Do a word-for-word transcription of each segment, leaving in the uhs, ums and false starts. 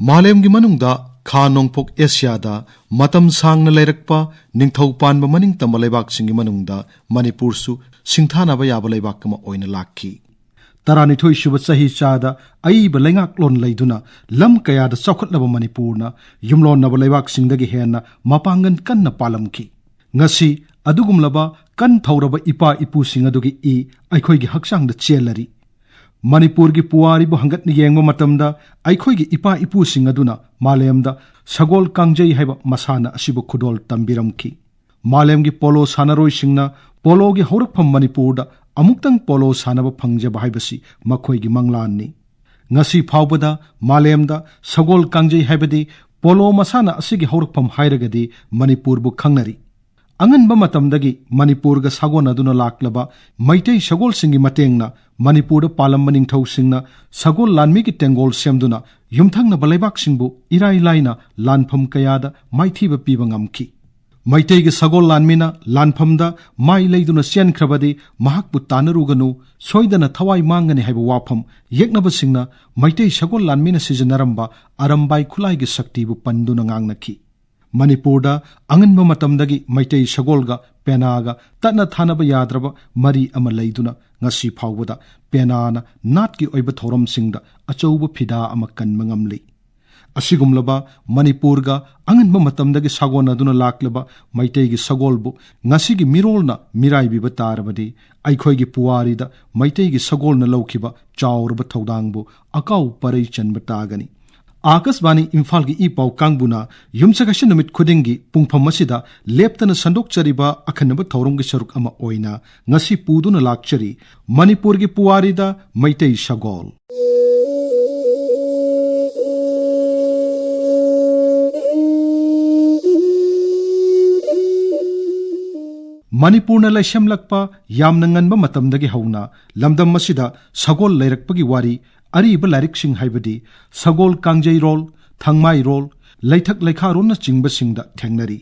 ꯃꯥꯂꯦꯝꯒꯤ ꯃꯅꯨꯡꯗ ꯈꯥ ꯅꯣꯡꯄꯣꯛ ꯑꯦꯁꯤꯌꯥꯗ ꯃꯇꯝ ꯁꯥꯡꯅ ꯂꯩꯔꯛꯄ ꯅꯤꯡꯊꯧ ꯄꯥꯟꯕ ꯃꯅꯤꯡ ꯇꯝꯕ ꯂꯩꯕꯥꯛꯁꯤꯡꯒꯤ ꯃꯅꯨꯡꯗ ꯃꯅꯤꯄꯨꯔꯁꯨ ꯁꯤꯡꯊꯥꯅꯕ ꯌꯥꯕ ꯂꯩꯕꯥꯛ ꯑꯃ ꯑꯣꯏꯅ ꯂꯥꯛꯈꯤ꯫ ꯇꯔꯥꯅꯤꯊꯣꯏ ꯁꯨꯕ ꯆꯍꯤ ꯆꯥꯗ ꯑꯏꯕ ꯂꯩꯉꯥꯛꯂꯣꯟ ꯂꯩꯗꯨꯅ ꯂꯝ ꯀꯌꯥꯗ ꯆꯥꯎꯈꯠꯂꯕ ꯃꯅꯤꯄꯨꯔꯅ ꯌꯨꯝꯂꯣꯟꯅꯕ ꯂꯩꯕꯥꯛꯁꯤꯡꯗꯒꯤ ꯍꯦꯟꯅ ꯃꯄꯥꯡꯒꯜ ꯀꯟꯅ ꯄꯥꯜꯂꯝꯈꯤ꯫ ꯉꯁꯤ ꯑꯗꯨꯒꯨꯝꯂꯕ ꯀꯟ ꯊꯧꯔꯕ ꯏꯄꯥ ꯏꯄꯨꯁꯤꯡ ꯑꯗꯨꯒꯤ ꯏ ꯑꯩꯈꯣꯏꯒꯤ ꯍꯛꯆꯥꯡꯗ ꯆꯦꯜꯂꯔꯤ꯫ ꯃꯅꯤꯄꯨꯔꯒꯤ ꯄꯨꯋꯥꯔꯤꯕꯨ ꯍꯪꯒꯠꯅ ꯌꯦꯡꯕ ꯃꯇꯝꯗ ꯑꯩꯈꯣꯏꯒꯤ ꯏꯄꯥ ꯏꯄꯨꯁꯤꯡ ꯑꯗꯨꯅ ꯃꯥꯂꯦꯝꯗ ꯁꯒꯣꯜ ꯀꯥꯡꯖꯩ ꯍꯥꯏꯕ ꯃꯁꯥꯟꯅ ꯑꯁꯤꯕꯨ ꯈꯨꯗꯣꯜ ꯇꯝꯕꯤꯔꯝꯈꯤ꯫ ꯃꯥꯂꯦꯝꯒꯤ ꯄꯣꯂꯣ ꯁꯥꯟꯅꯔꯣꯏꯁꯤꯡꯅ ꯄꯣꯂꯣꯒꯤ ꯍꯧꯔꯛꯐꯝ ꯃꯅꯤꯄꯨꯔꯗ ꯑꯃꯨꯛꯇꯪ ꯄꯣꯂꯣ ꯁꯥꯟꯅꯕ ꯐꯪꯖꯕ ꯍꯥꯏꯕꯁꯤ ꯃꯈꯣꯏꯒꯤ ꯃꯪꯂꯥꯟꯅꯤ꯫ ꯉꯁꯤ ꯐꯥꯎꯕꯗ ꯃꯥꯂꯦꯝꯗ ꯁꯒꯣꯜ ꯀꯥꯡꯖꯩ ꯍꯥꯏꯕꯗꯤ ꯄꯣꯂꯣ ꯃꯁꯥꯟꯅ ꯑꯁꯤꯒꯤ ꯍꯧꯔꯛꯐꯝ ꯍꯥꯏꯔꯒꯗꯤ ꯃꯅꯤꯄꯨꯔꯕꯨ ꯈꯪꯅꯔꯤ꯫ ꯑꯉꯟꯕ ꯃꯇꯝꯗꯒꯤ ꯃꯅꯤꯄꯨꯔꯒ ꯁꯥꯒꯣꯟꯅꯗꯨꯅ ꯂꯥꯛꯂꯕ ꯃꯩꯇꯩ ꯁꯒꯣꯜꯁꯤꯡꯒꯤ ꯃꯇꯦꯡꯅ ꯃꯅꯤꯄꯨꯔꯗ ꯄꯥꯜꯂꯝꯕ ꯅꯤꯡꯊꯧꯁꯤꯡꯅ ꯁꯒꯣꯜ ꯂꯥꯟꯃꯤꯒꯤ ꯇꯦꯡꯒꯣꯜ ꯁꯦꯝꯗꯨꯅ ꯌꯨꯝꯊꯪꯅꯕ ꯂꯩꯕꯥꯛꯁꯤꯡꯕꯨ ꯏꯔꯥꯏ ꯂꯥꯏꯅ ꯂꯥꯟꯐꯝ ꯀꯌꯥꯗ ꯃꯥꯏꯊꯤꯕ ꯄꯤꯕ ꯉꯝꯈꯤ꯫ ꯃꯩꯇꯩꯒꯤ ꯁꯒꯣꯜ ꯂꯥꯟꯃꯤꯅ ꯂꯥꯟꯐꯝꯗ ꯃꯥꯏ ꯂꯩꯗꯨꯅ ꯆꯦꯟꯈ꯭ꯔꯕꯗꯤ ꯃꯍꯥꯛꯄꯨ ꯇꯥꯟꯅꯔꯨꯒꯅꯨ, ꯁꯣꯏꯗꯅ ꯊꯋꯥꯏ ꯃꯥꯡꯒꯅꯤ ꯍꯥꯏꯕ ꯋꯥꯐꯝ ꯌꯦꯛꯅꯕꯁꯤꯡꯅ ꯃꯩꯇꯩ ꯁꯒꯣꯜ ꯂꯥꯟꯃꯤꯅ ꯁꯤꯖꯤꯟꯅꯔꯝꯕ ꯑꯔꯝꯕꯥꯏ ꯈꯨꯠꯂꯥꯏꯒꯤ ꯁꯛꯇꯤꯕꯨ ꯄꯟꯗꯨꯅ ꯉꯥꯡꯅꯈꯤ꯫ ꯃꯅꯤꯄꯨꯔꯗ ꯑꯉꯟꯕ ꯃꯇꯝꯗꯒꯤ ꯃꯩꯇꯩ ꯁꯒꯣꯜꯒ ꯄꯦꯅꯥꯒ ꯇꯠꯅ ꯊꯥꯅꯕ ꯌꯥꯗ꯭ꯔꯕ ꯃꯔꯤ ꯑꯃ ꯂꯩꯗꯨꯅ ꯉꯁꯤ ꯐꯥꯎꯕꯗ ꯄꯦꯅꯥꯅ ꯅꯥꯠꯀꯤ ꯑꯣꯏꯕ ꯊꯧꯔꯝꯁꯤꯡꯗ ꯑꯆꯧꯕ ꯐꯤꯗꯥ ꯑꯃ ꯀꯟꯕ ꯉꯝꯂꯤ꯫ ꯑꯁꯤꯒꯨꯝꯂꯕ ꯃꯅꯤꯄꯨꯔꯒ ꯑꯉꯟꯕ ꯃꯇꯝꯗꯒꯤ ꯁꯥꯒꯣꯟꯅꯗꯨꯅ ꯂꯥꯛꯂꯕ ꯃꯩꯇꯩꯒꯤ ꯁꯒꯣꯜꯕꯨ ꯉꯁꯤꯒꯤ ꯃꯤꯔꯣꯜꯅ ꯃꯤꯔꯥꯏꯕꯤꯕ ꯇꯥꯔꯕꯗꯤ ꯑꯩꯈꯣꯏꯒꯤ ꯄꯨꯋꯥꯔꯤꯗ ꯃꯩꯇꯩꯒꯤ ꯁꯒꯣꯜꯅ ꯂꯧꯈꯤꯕ ꯆꯥꯎꯔꯕ ꯊꯧꯗꯥꯡꯕꯨ ꯑꯀꯥꯎ ꯄꯔꯩ ꯆꯟꯕ ꯇꯥꯒꯅꯤ꯫ ꯑꯥꯀꯥꯁꯕꯥꯅꯤ ꯏꯝꯐꯥꯜꯒꯤ ꯏ ꯄꯥꯎ ꯀꯥꯡꯕꯨꯅ ꯌꯨꯝꯁꯀꯩꯁ ꯅꯨꯃꯤꯠ ꯈꯨꯗꯤꯡꯒꯤ ꯄꯨꯡꯐꯝ ꯑꯁꯤꯗ ꯂꯦꯞꯇꯅ ꯁꯟꯗꯣꯛꯆꯔꯤꯕ ꯑꯈꯟꯅꯕ ꯊꯧꯔꯝꯒꯤ ꯁꯔꯨꯛ ꯑꯃ ꯑꯣꯏꯅ ꯉꯁꯤ ꯄꯨꯗꯨꯅ ꯂꯥꯛꯆꯔꯤ ꯃꯅꯤꯄꯨꯔꯒꯤ ꯄꯨꯋꯥꯔꯤꯗ ꯃꯩꯇꯩ ꯁꯒꯣꯜ꯫ ꯃꯅꯤꯄꯨꯔꯅ ꯂꯩꯁꯦꯝꯂꯛꯄ ꯌꯥꯝꯅ ꯉꯟꯕ ꯃꯇꯝꯗꯒꯤ ꯍꯧꯅ ꯂꯝꯗꯝ ꯑꯁꯤꯗ ꯁꯒꯣꯜ ꯂꯩꯔꯛꯄꯒꯤ ꯋꯥꯔꯤ ꯑꯔꯤꯕ ꯂꯥꯏꯔꯤꯛꯁꯤꯡ ꯍꯥꯏꯕꯗꯤ ꯁꯒꯣꯜ ꯀꯥꯡꯖꯩꯔꯣꯜ, ꯊꯥꯡꯃꯥꯏꯔꯣꯜ, ꯂꯩꯊꯛ ꯂꯩꯈꯥꯔꯣꯜꯅꯆꯤꯡꯕꯁꯤꯡꯗ ꯊꯦꯡꯅꯔꯤ꯫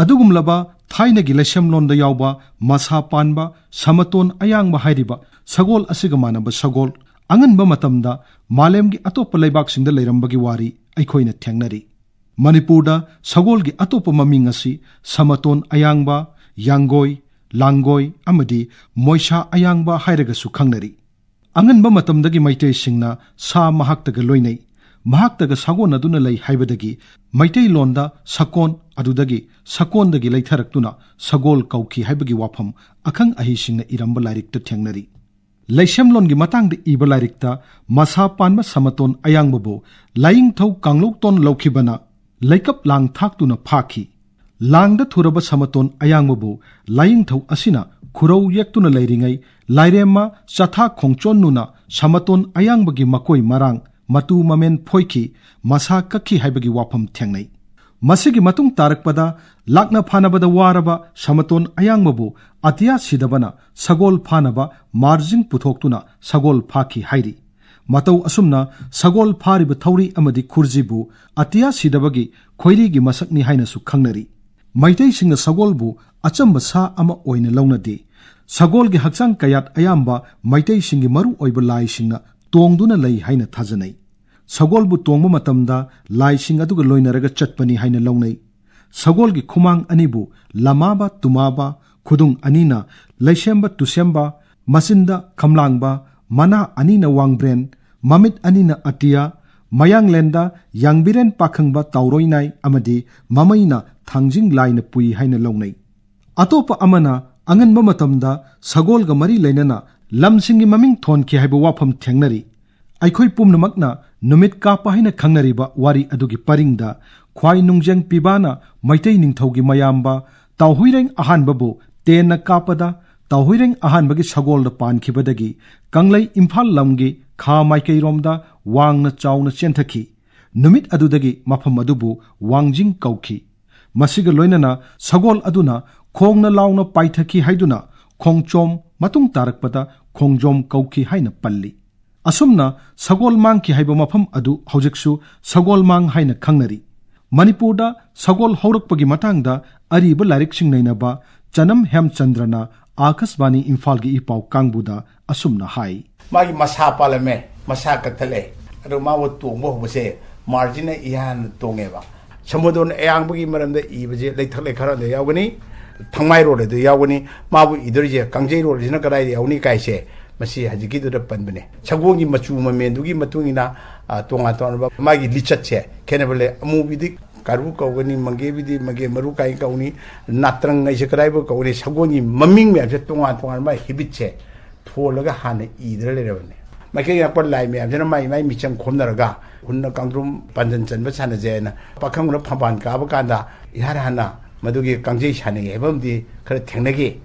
ꯑꯗꯨꯒꯨꯝꯂꯕ ꯊꯥꯏꯅꯒꯤ ꯂꯩꯁꯦꯝꯂꯣꯟꯗ ꯌꯥꯎꯕ ꯃꯁꯥ ꯄꯥꯟꯕ, ꯁꯃꯇꯣꯟ ꯑꯌꯥꯡꯕ ꯍꯥꯏꯔꯤꯕ ꯁꯒꯣꯜ ꯑꯁꯤꯒ ꯃꯥꯟꯅꯕ ꯁꯒꯣꯜ ꯑꯉꯟꯕ ꯃꯇꯝꯗ ꯃꯥꯂꯦꯝꯒꯤ ꯑꯇꯣꯞꯄ ꯂꯩꯕꯥꯛꯁꯤꯡꯗ ꯂꯩꯔꯝꯕꯒꯤ ꯋꯥꯔꯤ ꯑꯩꯈꯣꯏꯅ ꯊꯦꯡꯅꯔꯤ꯫ ꯃꯅꯤꯄꯨꯔꯗ ꯁꯒꯣꯜꯒꯤ ꯑꯇꯣꯞꯄ ꯃꯃꯤꯡ ꯑꯁꯤ ꯁꯃꯇꯣꯟ ꯑꯌꯥꯡꯕ, ꯌꯥꯡꯒꯣꯏ, ꯂꯥꯡꯒꯣꯏ ꯑꯃꯗꯤ ꯃꯣꯏꯁꯥ ꯑꯌꯥꯡꯕ ꯍꯥꯏꯔꯒꯁꯨ ꯈꯪꯅꯔꯤ꯫ ꯑꯉꯟꯕ ꯃꯇꯝꯗꯒꯤ ꯃꯩꯇꯩꯁꯤꯡꯅ ꯁꯥ ꯃꯍꯥꯛꯇꯒ ꯂꯣꯏꯅꯩ, ꯃꯍꯥꯛꯇꯒ ꯁꯥꯒꯣꯟꯅꯗꯨꯅ ꯂꯩ ꯍꯥꯏꯕꯗꯒꯤ ꯃꯩꯇꯩꯂꯣꯟꯗ ꯁꯀꯣꯟ, ꯑꯗꯨꯗꯒꯤ ꯁꯀꯣꯟꯗꯒꯤ ꯂꯩꯊꯔꯛꯇꯨꯅ ꯁꯒꯣꯜ ꯀꯧꯈꯤ ꯍꯥꯏꯕꯒꯤ ꯋꯥꯐꯝ ꯑꯈꯪ ꯑꯍꯩꯁꯤꯡꯅ ꯏꯔꯝꯕ ꯂꯥꯏꯔꯤꯛꯇ ꯊꯦꯡꯅꯔꯤ꯫ ꯂꯩꯁꯦꯝꯂꯣꯟꯒꯤ ꯃꯇꯥꯡꯗ ꯏꯕ ꯂꯥꯏꯔꯤꯛꯇ ꯃꯁꯥ ꯄꯥꯟꯕ ꯁꯃꯇꯣꯟ ꯑꯌꯥꯡꯕꯕꯨ ꯂꯥꯏꯌꯤꯡꯊꯧ ꯀꯥꯡꯂꯧꯇꯣꯟ ꯂꯧꯈꯤꯕꯅ ꯂꯩꯀꯞ ꯂꯥꯡ ꯊꯥꯛꯇꯨꯅ ꯐꯥꯈꯤ꯫ ꯂꯥꯡꯗ ꯊꯨꯔꯕ ꯁꯃꯇꯣꯟ ꯑꯌꯥꯡꯕꯕꯨ ꯂꯥꯏꯌꯤꯡꯊꯧ ꯑꯁꯤꯅ ꯈꯨꯔꯧ ꯌꯦꯛꯇꯨꯅ ꯂꯩꯔꯤꯉꯩ ꯂꯥꯏꯔꯦꯝꯃ ꯆꯊꯥ ꯈꯣꯡꯆꯣꯟꯅꯨꯅ ꯁꯃꯇꯣꯟ ꯑꯌꯥꯡꯕꯒꯤ ꯃꯀꯣꯏ ꯃꯔꯥꯡ, ꯃꯇꯨ ꯃꯃꯦꯟ ꯐꯣꯏꯈꯤ, ꯃꯁꯥ ꯀꯛꯈꯤ ꯍꯥꯏꯕꯒꯤ ꯋꯥꯐꯝ ꯊꯦꯡꯅꯩ꯫ ꯃꯁꯤꯒꯤ ꯃꯇꯨꯡ ꯇꯥꯔꯛꯄꯗ ꯂꯥꯛꯅ ꯐꯥꯅꯕꯗ ꯋꯥꯔꯕ ꯁꯃꯇꯣꯟ ꯑꯌꯥꯡꯕꯕꯨ ꯑꯇꯤꯌꯥ ꯁꯤꯗꯕꯅ ꯁꯒꯣꯜ ꯐꯥꯅꯕ ꯃꯥꯔꯖꯤꯡ ꯄꯨꯊꯣꯛꯇꯨꯅ ꯁꯒꯣꯜ ꯐꯥꯈꯤ ꯍꯥꯏꯔꯤ꯫ ꯃꯇꯧ ꯑꯁꯨꯝꯅ ꯁꯒꯣꯜ ꯐꯥꯔꯤꯕ ꯊꯧꯔꯤ ꯑꯃꯗꯤ ꯈꯨꯔꯖꯤꯕꯨ ꯑꯇꯤꯌꯥ ꯁꯤꯗꯕꯒꯤ ꯈꯣꯏꯔꯤꯒꯤ ꯃꯁꯛꯅꯤ ꯍꯥꯏꯅꯁꯨ ꯈꯪꯅꯔꯤ꯫ ꯃꯩꯇꯩꯁꯤꯡꯅ ꯁꯒꯣꯜꯕꯨ ꯑꯆꯝꯕ ꯁꯥ ꯑꯃ ꯑꯣꯏꯅ ꯂꯧꯅꯗꯦ꯫ ꯁꯒꯣꯜꯒꯤ ꯍꯛꯆꯥꯡ ꯀꯌꯥꯠ ꯑꯌꯥꯝꯕ ꯃꯩꯇꯩꯁꯤꯡꯒꯤ ꯃꯔꯨ ꯑꯣꯏꯕ ꯂꯥꯏꯁꯤꯡꯅ ꯇꯣꯡꯗꯨꯅ ꯂꯩ ꯍꯥꯏꯅ ꯊꯥꯖꯅꯩ꯫ ꯁꯒꯣꯜꯕꯨ ꯇꯣꯡꯕ ꯃꯇꯝꯗ ꯂꯥꯏꯁꯤꯡ ꯑꯗꯨꯒ ꯂꯣꯏꯅꯔꯒ ꯆꯠꯄꯅꯤ ꯍꯥꯏꯅ ꯂꯧꯅꯩ꯫ ꯁꯒꯣꯜꯒꯤ ꯈꯨꯃꯥꯡ ꯑꯅꯤꯕꯨ ꯂꯃꯥꯕ ꯇꯨꯃꯥꯕ, ꯈꯨꯗꯨꯡ ꯑꯅꯤꯅ ꯂꯩꯁꯦꯝꯕ ꯇꯨꯁꯦꯝꯕ, ꯃꯆꯤꯟꯗ ꯈꯝꯂꯥꯡꯕ, ꯃꯅꯥ ꯑꯅꯤꯅ ꯋꯥꯡꯕ꯭ꯔꯦꯟ, ꯃꯃꯤꯠ ꯑꯅꯤꯅ ꯑꯇꯤꯌꯥ, ꯃꯌꯥꯡꯂꯦꯟꯗ ꯌꯥꯡꯕꯤꯔꯦꯟ ꯄꯥꯈꯪꯕ ꯇꯥꯎꯔꯣꯏꯅꯥꯏ ꯑꯃꯗꯤ ꯃꯃꯩꯅ ꯊꯥꯡꯖꯤꯡ ꯂꯥꯏꯅ ꯄꯨꯏ ꯍꯥꯏꯅ ꯂꯧꯅꯩ꯫ ꯑꯇꯣꯞꯄ ꯑꯃꯅ ꯑꯉꯟꯕ ꯃꯇꯝꯗ ꯁꯒꯣꯜꯒ ꯃꯔꯤ ꯂꯩꯅꯅ ꯂꯝꯁꯤꯡꯒꯤ ꯃꯃꯤꯡ ꯊꯣꯟꯈꯤ ꯍꯥꯏꯕ ꯋꯥꯐꯝ ꯊꯦꯡꯅꯔꯤ꯫ ꯑꯩꯈꯣꯏ ꯄꯨꯝꯅꯃꯛꯅ ꯅꯨꯃꯤꯠ ꯀꯥꯞꯄ ꯍꯥꯏꯅ ꯈꯪꯅꯔꯤꯕ ꯋꯥꯔꯤ ꯑꯗꯨꯒꯤ ꯄꯔꯤꯡꯗ ꯈ꯭ꯋꯥꯏ ꯅꯨꯡꯖꯦꯡ ꯄꯤꯕꯥꯅ ꯃꯩꯇꯩ ꯅꯤꯡꯊꯧꯒꯤ ꯃꯌꯥꯝꯕ ꯇꯥꯎꯍꯨꯏꯔꯦꯡ ꯑꯍꯥꯟꯕꯕꯨ ꯇꯦꯟꯅ ꯀꯥꯞꯄꯗ ꯇꯥꯎꯍꯨꯏꯔꯦꯡ ꯑꯍꯥꯟꯕꯒꯤ ꯁꯒꯣꯜꯗ ꯄꯥꯟꯈꯤꯕꯗꯒꯤ ꯀꯪꯂꯩ ꯏꯝꯐꯥꯜ ꯂꯝꯒꯤ ꯈꯥ ꯃꯥꯏꯀꯩꯔꯣꯝꯗ ꯋꯥꯡꯅ ꯆꯥꯎꯅ ꯆꯦꯟꯊꯈꯤ꯫ ꯅꯨꯃꯤꯠ ꯑꯗꯨꯗꯒꯤ ꯃꯐꯝ ꯑꯗꯨꯕꯨ ꯋꯥꯡꯖꯤꯡ ꯀꯧꯈꯤ꯫ ꯃꯁꯤꯒ ꯂꯣꯏꯅꯅ ꯁꯒꯣꯜ ꯑꯗꯨꯅ ꯈꯣꯡꯅ ꯂꯥꯎꯅ ꯄꯥꯏꯊꯈꯤ ꯍꯥꯏꯗꯨꯅ ꯈꯣꯡꯆꯣꯝ, ꯃꯇꯨꯡ ꯇꯥꯔꯛꯄꯗ ꯈꯣꯡꯖꯣꯝ ꯀꯧꯈꯤ ꯍꯥꯏꯅ ꯄꯜꯂꯤ꯫ ꯑꯁꯨꯝꯅ ꯁꯒꯣꯜ ꯃꯥꯡꯈꯤ ꯍꯥꯏꯕ ꯃꯐꯝ ꯑꯗꯨ ꯍꯧꯖꯤꯛꯁꯨ ꯁꯒꯣꯜꯃꯥꯡ ꯍꯥꯏꯅ ꯈꯪꯅꯔꯤ꯫ ꯃꯅꯤꯄꯨꯔꯗ ꯁꯒꯣꯜ ꯍꯧꯔꯛꯄꯒꯤ ꯃꯇꯥꯡꯗ ꯑꯔꯤꯕ ꯂꯥꯏꯔꯤꯛꯁꯤꯡ ꯅꯩꯅꯕ ꯆꯅꯝ ꯍꯦꯝꯆꯟꯗ꯭ꯔꯅ ꯑꯥꯀꯥꯁꯕꯥꯅꯤ ꯏꯝꯐꯥꯜꯒꯤ ꯏ ꯄꯥꯎ ꯀꯥꯡꯕꯨꯗ ꯑꯁꯨꯝꯅ ꯍꯥꯏ꯫ ꯃꯥꯒꯤ ꯃꯁꯥ ꯄꯥꯜꯂꯝꯃꯦ, ꯃꯁꯥ ꯀꯛꯊꯠꯂꯦ꯫ ꯑꯗꯣ ꯃꯥꯕꯨ ꯇꯣꯡꯕ ꯍꯧꯕꯁꯦ ꯃꯥꯔꯖꯤꯟꯅ ꯏꯍꯥꯟ ꯍꯥꯟꯅ ꯇꯣꯡꯉꯦꯕ꯫ ꯁꯝꯕꯨꯗꯣꯟ ꯑꯌꯥꯡꯕꯒꯤ ꯃꯔꯝꯗ ꯏꯕꯁꯦ ꯂꯩꯊꯛ ꯂꯩꯈꯥꯔꯣꯜꯗ ꯌꯥꯎꯒꯅꯤ, ꯊꯥꯡꯃꯩꯔꯣꯜꯗ ꯌꯥꯎꯒꯅꯤ꯫ ꯃꯥꯕꯨ ꯏꯗꯣꯔꯤꯁꯦ ꯀꯥꯡꯖꯩꯔꯣꯜꯁꯤꯅ ꯀꯗꯥꯏꯗ ꯌꯥꯎꯅꯤ ꯀꯥꯏꯁꯦ, ꯃꯁꯤ ꯍꯧꯖꯤꯛꯀꯤꯗꯨꯗ ꯄꯟꯕꯅꯦ꯫ ꯁꯒꯣꯜꯒꯤ ꯃꯆꯨ ꯃꯃꯦꯟꯗꯨꯒꯤ ꯃꯇꯨꯡ ꯏꯟꯅ, ꯑ, ꯇꯣꯉꯥꯟ ꯇꯣꯉꯥꯟꯕ ꯃꯥꯒꯤ ꯂꯤꯆꯠꯁꯦ ꯈꯦꯠꯅꯕ ꯂꯩ꯫ ꯑꯃꯨꯕꯤꯗꯤ ꯀꯥꯔꯨ ꯀꯧꯒꯅꯤ, ꯃꯪꯒꯦꯕꯤꯗꯤ ꯃꯪꯒꯦ ꯃꯔꯨ ꯀꯥꯏꯅ ꯀꯧꯅꯤ, ꯅꯥꯇ꯭ꯔꯪ ꯍꯥꯏꯁꯦ ꯀꯗꯥꯏꯕꯨ ꯀꯧꯅꯤ, ꯁꯒꯣꯜꯒꯤ ꯃꯃꯤꯡ ꯃꯌꯥꯝꯁꯦ ꯇꯣꯉꯥꯟ ꯇꯣꯉꯥꯟꯕ ꯃꯥꯒꯤ ꯍꯦꯕꯤꯠꯁꯦ ꯊꯣꯜꯂꯒ ꯍꯥꯟꯅ ꯏꯗꯅ ꯂꯩꯔꯕꯅꯦ꯫ ꯃꯩꯇꯩ ꯌꯥꯛꯄ ꯂꯥꯏ ꯃꯌꯥꯝꯁꯤꯅ ꯃꯥꯏ ꯃꯥꯏ ꯃꯤꯆꯪ ꯈꯣꯝꯅꯔꯒ ꯍꯨꯟꯅ ꯀꯥꯡꯗ꯭ꯔꯨꯝ ꯄꯥꯟꯖꯟ ꯆꯟꯕ ꯁꯥꯟꯅꯁꯦ ꯍꯥꯏꯅ ꯄꯥꯈꯪꯕꯅ ꯐꯝꯕꯥꯜ ꯀꯥꯕ ꯀꯥꯟꯗ ꯏꯍꯥꯟ ꯍꯥꯟꯅ ꯃꯗꯨꯒꯤ ꯀꯥꯡꯖꯩ ꯁꯥꯟꯅꯩ ꯍꯥꯏꯕ ꯑꯃꯗꯤ ꯈꯔ ꯊꯦꯡꯅꯈꯤ꯫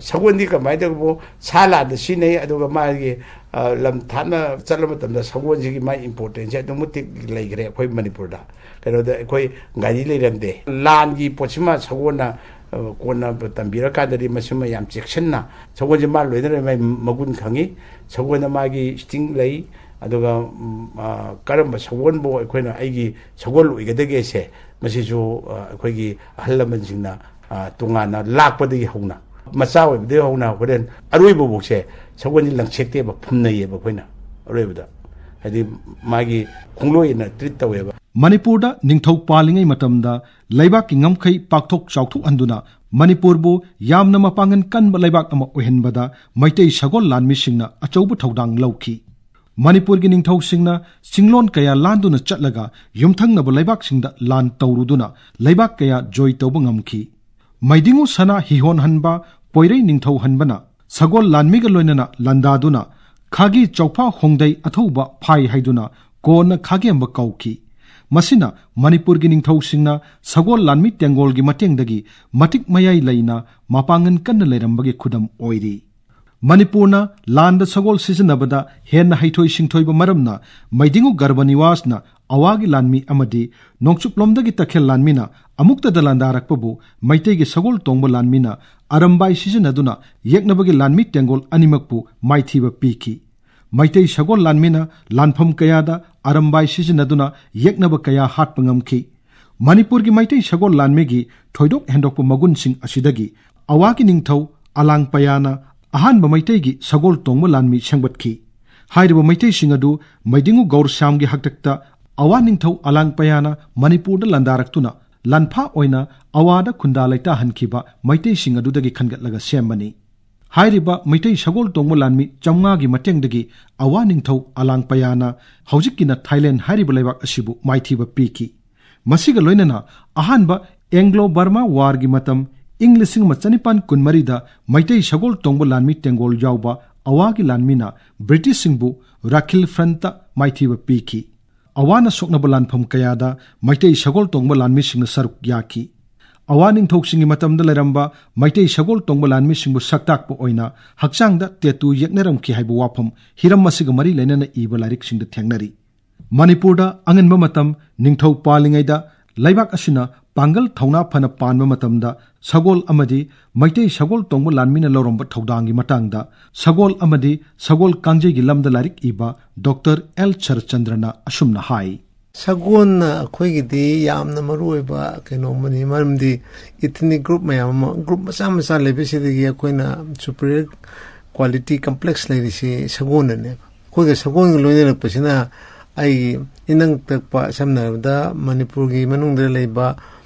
ꯁꯒꯣꯜꯗꯤ ꯀꯃꯥꯏꯅ ꯇꯧꯕ ꯁꯥ ꯂꯥꯟꯗ ꯁꯤꯖꯤꯟꯅꯩ, ꯑꯗꯨꯒ ꯃꯥꯒꯤ, ꯑ, ꯂꯝ ꯊꯥꯞꯅ ꯆꯠꯂꯕ ꯃꯇꯝꯗ ꯁꯒꯣꯜꯁꯤꯒꯤ ꯃꯥꯒꯤ importance ꯁꯦ ꯑꯗꯨꯛ ꯃꯇꯤꯛ ꯂꯩꯈ꯭ꯔꯦ ꯑꯩꯈꯣꯏ ꯃꯅꯤꯄꯨꯔꯗ꯫ ꯀꯩꯅꯣꯗ ꯑꯩꯈꯣꯏ ꯒꯥꯔꯤ ꯂꯩꯔꯝꯗꯦ꯫ ꯂꯥꯟꯒꯤ ꯄꯣꯠꯁꯤꯃ ꯁꯒꯣꯜꯅ, ꯑ, ꯀꯣꯟꯅ ꯇꯝꯕꯤꯔꯀꯥꯟꯗꯗꯤ ꯃꯁꯤꯃ ꯌꯥꯝ ꯆꯦꯛꯁꯤꯟꯅ ꯁꯒꯣꯜꯁꯦ ꯃꯥ ꯂꯣꯏꯅ ꯃꯥꯒꯤ ꯃꯒꯨꯟ ꯈꯪꯉꯤ꯫ ꯁꯒꯣꯜꯗ ꯃꯥꯒꯤ ꯁ꯭ꯇꯤꯡ ꯂꯩ, ꯑꯗꯨꯒ, ꯎꯝ, ꯑ, ꯀꯔꯝꯕ ꯁꯒꯣꯜꯕꯨ ꯑꯩꯈꯣꯏꯅ ꯑꯩꯒꯤ ꯁꯒꯣꯜ ꯑꯣꯏꯒꯗꯒꯦꯁꯦ ꯃꯁꯤꯁꯨ, ꯑ, ꯑꯩꯈꯣꯏꯒꯤ ꯑꯍꯜ ꯂꯃꯟꯁꯤꯡꯅ, ꯑ, ꯇꯣꯉꯥꯟꯅ ꯂꯥꯛꯄꯗꯒꯤ ꯍꯧꯅ, ꯃꯆꯥ ꯑꯣꯏꯕꯗꯒꯤ ꯍꯧꯅ ꯍꯣꯔꯦꯟ ꯑꯔꯣꯏꯕꯐꯥꯎꯁꯦ ꯁꯒꯣꯜꯁꯦ ꯂꯪꯁꯦꯛꯇꯦꯕ, ꯐꯨꯝꯅꯩꯌꯦꯕ ꯑꯩꯈꯣꯏꯅ ꯑꯔꯣꯏꯕꯗ꯫ ꯍꯥꯏꯗꯤ ꯃꯥꯒꯤ ꯈꯣꯡꯂꯣꯏ ꯑꯣꯏꯅ treat ꯇꯧꯋꯦꯕ꯫ ꯃꯅꯤꯄꯨꯔꯗ ꯅꯤꯡꯊꯧ ꯄꯥꯜꯂꯤꯉꯩ ꯃꯇꯝꯗ ꯂꯩꯕꯥꯛꯀꯤ ꯉꯝꯈꯩ ꯄꯥꯛꯊꯣꯛ ꯆꯥꯎꯊꯣꯛꯍꯟꯗꯨꯅ ꯃꯅꯤꯄꯨꯔꯕꯨ ꯌꯥꯝꯅ ꯃꯄꯥꯡꯒꯜ ꯀꯟꯕ ꯂꯩꯕꯥꯛ ꯑꯃ ꯑꯣꯏꯍꯟꯕꯗ ꯃꯩꯇꯩ ꯁꯒꯣꯜ ꯂꯥꯟꯃꯤꯁꯤꯡꯅ ꯑꯆꯧꯕ ꯊꯧꯗꯥꯡ ꯂꯧꯈꯤ꯫ ꯃꯅꯤꯄꯨꯔꯒꯤ ꯅꯤꯡꯊꯧꯁꯤꯡꯅ ꯆꯤꯡꯂꯣꯟ ꯀꯌꯥ ꯂꯥꯟꯗꯨꯅ ꯆꯠꯂꯒ ꯌꯨꯝꯊꯪꯅꯕ ꯂꯩꯕꯥꯛꯁꯤꯡꯗ ꯂꯥꯟ ꯇꯧꯔꯨꯗꯨꯅ ꯂꯩꯕꯥꯛ ꯀꯌꯥ ꯖꯣꯏ ꯇꯧꯕ ꯉꯝꯈꯤ꯫ ꯃꯩꯗꯤꯡꯉꯨ ꯁꯅꯥ ꯍꯤꯍꯣꯟ ꯍꯟꯕ ꯄꯣꯏꯔꯩ ꯅꯤꯡꯊꯧ ꯍꯟꯕꯅ ꯁꯒꯣꯜ ꯂꯥꯟꯃꯤꯒ ꯂꯣꯏꯅꯅ ꯂꯥꯟꯗꯥꯗꯨꯅ ꯈꯥꯒꯤ ꯆꯧꯐꯥ ꯍꯣꯡꯗꯩ ꯑꯊꯧꯕ ꯐꯥꯏ ꯍꯥꯏꯗꯨꯅ ꯀꯣꯟꯅ ꯈꯥꯒꯦꯝꯕ ꯀꯧꯈꯤ꯫ ꯃꯁꯤꯅ ꯃꯅꯤꯄꯨꯔꯒꯤ ꯅꯤꯡꯊꯧꯁꯤꯡꯅ ꯁꯒꯣꯜ ꯂꯥꯟꯃꯤ ꯇꯦꯡꯒꯣꯜꯒꯤ ꯃꯇꯦꯡꯗꯒꯤ ꯃꯇꯤꯛ ꯃꯌꯥꯏ ꯂꯩꯅ ꯃꯄꯥꯡꯒꯜ ꯀꯟꯅ ꯂꯩꯔꯝꯕꯒꯤ ꯈꯨꯗꯝ ꯑꯣꯏꯔꯤ꯫ ꯃꯅꯤꯄꯨꯔꯅ ꯂꯥꯟꯗ ꯁꯒꯣꯜ ꯁꯤꯖꯤꯟꯅꯕꯗ ꯍꯦꯟꯅ ꯍꯩꯊꯣꯏ ꯁꯤꯡꯊꯣꯏꯕ ꯃꯔꯝꯅ ꯃꯩꯗꯤꯡꯉꯨ ꯒꯔꯕ ꯅꯤꯋꯥꯁꯅ ꯑꯋꯥꯒꯤ ꯂꯥꯟꯃꯤ ꯑꯃꯗꯤ ꯅꯣꯡꯆꯨꯞꯂꯣꯝꯗꯒꯤ ꯇꯈꯦꯜ ꯂꯥꯟꯃꯤꯅ ꯑꯃꯨꯛꯇꯗ ꯂꯥꯟꯗꯥꯔꯛꯄꯕꯨ ꯃꯩꯇꯩꯒꯤ ꯁꯒꯣꯜ ꯇꯣꯡꯕ ꯂꯥꯟꯃꯤꯅ ꯑꯔꯝꯕꯥꯏ ꯁꯤꯖꯤꯟꯅꯗꯨꯅ ꯌꯦꯛꯅꯕꯒꯤ ꯂꯥꯟꯃꯤ ꯇꯦꯡꯒꯣꯜ ꯑꯅꯤꯃꯛꯄꯨ ꯃꯥꯏꯊꯤꯕ ꯄꯤꯈꯤ꯫ ꯃꯩꯇꯩ ꯁꯒꯣꯜ ꯂꯥꯟꯃꯤꯅ ꯂꯥꯟꯐꯝ ꯀꯌꯥꯗ ꯑꯔꯝꯕꯥꯏ ꯁꯤꯖꯤꯟꯅꯗꯨꯅ ꯌꯦꯛꯅꯕ ꯀꯌꯥ ꯍꯥꯠꯄ ꯉꯝꯈꯤ꯫ ꯃꯅꯤꯄꯨꯔꯒꯤ ꯃꯩꯇꯩ ꯁꯒꯣꯜ ꯂꯥꯟꯃꯤꯒꯤ ꯊꯣꯏꯗꯣꯛ ꯍꯦꯟꯗꯣꯛꯄ ꯃꯒꯨꯟꯁꯤꯡ ꯑꯁꯤꯗꯒꯤ ꯑꯋꯥꯒꯤ ꯅꯤꯡꯊꯧ ꯑꯂꯥꯡ ꯄꯌꯥꯅ ꯑꯍꯥꯟꯕ ꯃꯩꯇꯩꯒꯤ ꯁꯒꯣꯜ ꯇꯣꯡꯕ ꯂꯥꯟꯃꯤ ꯁꯦꯝꯒꯠꯈꯤ꯫ ꯍꯥꯏꯔꯤꯕ ꯃꯩꯇꯩꯁꯤꯡ ꯑꯗꯨ ꯃꯩꯗꯤꯡꯉꯨ ꯒꯧꯔꯁ꯭ꯌꯥꯝꯒꯤ ꯍꯥꯛꯇꯛꯇ ꯑꯋꯥ ꯅꯤꯡꯊꯧ ꯑꯂꯥꯡꯄꯌꯥꯅ ꯃꯅꯤꯄꯨꯔꯗ ꯂꯥꯟꯗꯥꯔꯛꯇꯨꯅ ꯂꯥꯟꯐꯥ ꯑꯣꯏꯅ ꯑꯋꯥꯗ ꯈꯨꯟꯗꯥ ꯂꯩꯇꯥꯍꯟꯈꯤꯕ ꯃꯩꯇꯩꯁꯤꯡ ꯑꯗꯨꯗꯒꯤ ꯈꯟꯒꯠꯂꯒ ꯁꯦꯝꯕꯅꯤ꯫ ꯍꯥꯏꯔꯤꯕ ꯃꯩꯇꯩ ꯁꯒꯣꯜ ꯇꯣꯡꯕ ꯂꯥꯟꯃꯤ ꯆꯥꯝꯃꯉꯥꯒꯤ ꯃꯇꯦꯡꯗꯒꯤ ꯑꯋꯥ ꯅꯤꯡꯊꯧ ꯑꯂꯥꯡꯄꯌꯥꯅ ꯍꯧꯖꯤꯛꯀꯤꯅ ꯊꯥꯏꯂꯦꯟ ꯍꯥꯏꯔꯤꯕ ꯂꯩꯕꯥꯛ ꯑꯁꯤꯕꯨ ꯃꯥꯏꯊꯤꯕ ꯄꯤꯈꯤ꯫ ꯃꯁꯤꯒ ꯂꯣꯏꯅꯅ ꯑꯍꯥꯟꯕ ꯑꯦꯡꯒ꯭ꯂꯣ ꯕꯔꯃꯥ ꯋꯥꯔꯒꯤ ꯃꯇꯝ ꯏꯪ ꯂꯤꯁꯤꯡ ꯑꯃ ꯆꯅꯤꯄꯥꯟ ꯀꯨꯟꯃꯔꯤꯗ ꯃꯩꯇꯩ ꯁꯒꯣꯜ ꯇꯣꯡꯕ ꯂꯥꯟꯃꯤ ꯇꯦꯡꯒꯣꯜ ꯌꯥꯎꯕ ꯑꯋꯥꯒꯤ ꯂꯥꯟꯃꯤꯅ ꯕ꯭ꯔꯤꯇꯤꯁꯁꯤꯡꯕꯨ ꯔꯥꯈꯤꯜ ꯐ꯭ꯔꯟꯇ ꯃꯥꯏꯊꯤꯕ ꯄꯤꯈꯤ꯫ ꯑꯋꯥꯅ ꯁꯣꯛꯅꯕ ꯂꯥꯟꯐꯝ ꯀꯌꯥꯗ ꯃꯩꯇꯩ ꯁꯒꯣꯜ ꯇꯣꯡꯕ ꯂꯥꯟꯃꯤꯁꯤꯡꯅ ꯁꯔꯨꯛ ꯌꯥꯈꯤ꯫ ꯑꯋꯥ ꯅꯤꯡꯊꯧꯁꯤꯡꯒꯤ ꯃꯇꯝꯗ ꯂꯩꯔꯝꯕ ꯃꯩꯇꯩ ꯁꯒꯣꯜ ꯇꯣꯡꯕ ꯂꯥꯟꯃꯤꯁꯤꯡꯕꯨ ꯁꯛꯇꯥꯛꯄ ꯑꯣꯏꯅ ꯍꯛꯆꯥꯡꯗ ꯇꯦꯇꯨ ꯌꯦꯛꯅꯔꯝꯈꯤ ꯍꯥꯏꯕ ꯋꯥꯐꯝ ꯍꯤꯔꯝ ꯑꯁꯤꯒ ꯃꯔꯤ ꯂꯩꯅꯅ ꯏꯕ ꯂꯥꯏꯔꯤꯛꯁꯤꯡꯗ ꯊꯦꯡꯅꯔꯤ꯫ ꯃꯅꯤꯄꯨꯔꯗ ꯑꯉꯟꯕ ꯃꯇꯝ ꯅꯤꯡꯊꯧ ꯄꯥꯜꯂꯤꯉꯩꯗ ꯂꯩꯕꯥꯛ ꯑꯁꯤꯅ ꯄꯥꯡꯒꯜ ꯊꯧꯅꯥ ꯐꯅ ꯄꯥꯟꯕ ꯃꯇꯝꯗ ꯁꯒꯣꯜ ꯑꯃꯗꯤ ꯃꯩꯇꯩ ꯁꯒꯣꯜ ꯇꯣꯡꯕ ꯂꯥꯟꯃꯤꯅ ꯂꯧꯔꯝꯕ ꯊꯧꯗꯥꯡꯒꯤ ꯃꯇꯥꯡꯗ ꯁꯒꯣꯜ ꯑꯃꯗꯤ ꯁꯒꯣꯜ ꯀꯥꯡꯖꯩꯒꯤ ꯂꯝꯗ ꯂꯥꯏꯔꯤꯛ ꯏꯕ ꯗꯣꯛꯇꯔ ꯑꯦꯜ ꯁꯔꯠꯆꯟꯗ꯭ꯔꯅ ꯑꯁꯨꯝꯅ ꯍꯥꯏ꯫ ꯁꯒꯣꯜꯅ ꯑꯩꯈꯣꯏꯒꯤꯗꯤ ꯌꯥꯝꯅ ꯃꯔꯨ ꯑꯣꯏꯕ ꯀꯩꯅꯣ ꯑꯃꯅꯤ, ꯃꯔꯝꯗꯤ ꯏꯊꯅꯤꯛ ꯒ꯭ꯔꯨꯞ ꯃꯌꯥꯝ ꯑꯃ, ꯒ꯭ꯔꯨꯞ ꯃꯆꯥ ꯃꯆꯥ ꯂꯩꯕꯁꯤꯗꯒꯤ ꯑꯩꯈꯣꯏꯅ ꯁꯨꯄꯤꯔꯤꯌꯔ ꯀ꯭ꯋꯥꯂꯤꯇꯤ ꯀꯝꯄ꯭ꯂꯦꯛꯁ ꯂꯩꯔꯤꯁꯤ ꯁꯒꯣꯜꯅꯅꯦꯕ꯫ ꯑꯩꯈꯣꯏꯒ ꯁꯒꯣꯜꯒ ꯂꯣꯏꯅꯔꯛꯄꯁꯤꯅ ꯑꯩꯒꯤ ꯏꯅꯪ ꯇꯛꯄ, ꯁꯝꯅ ꯍꯥꯏꯔꯕꯗ ꯃꯅꯤꯄꯨꯔꯒꯤ ꯃꯅꯨꯡꯗ ꯂꯩꯕ,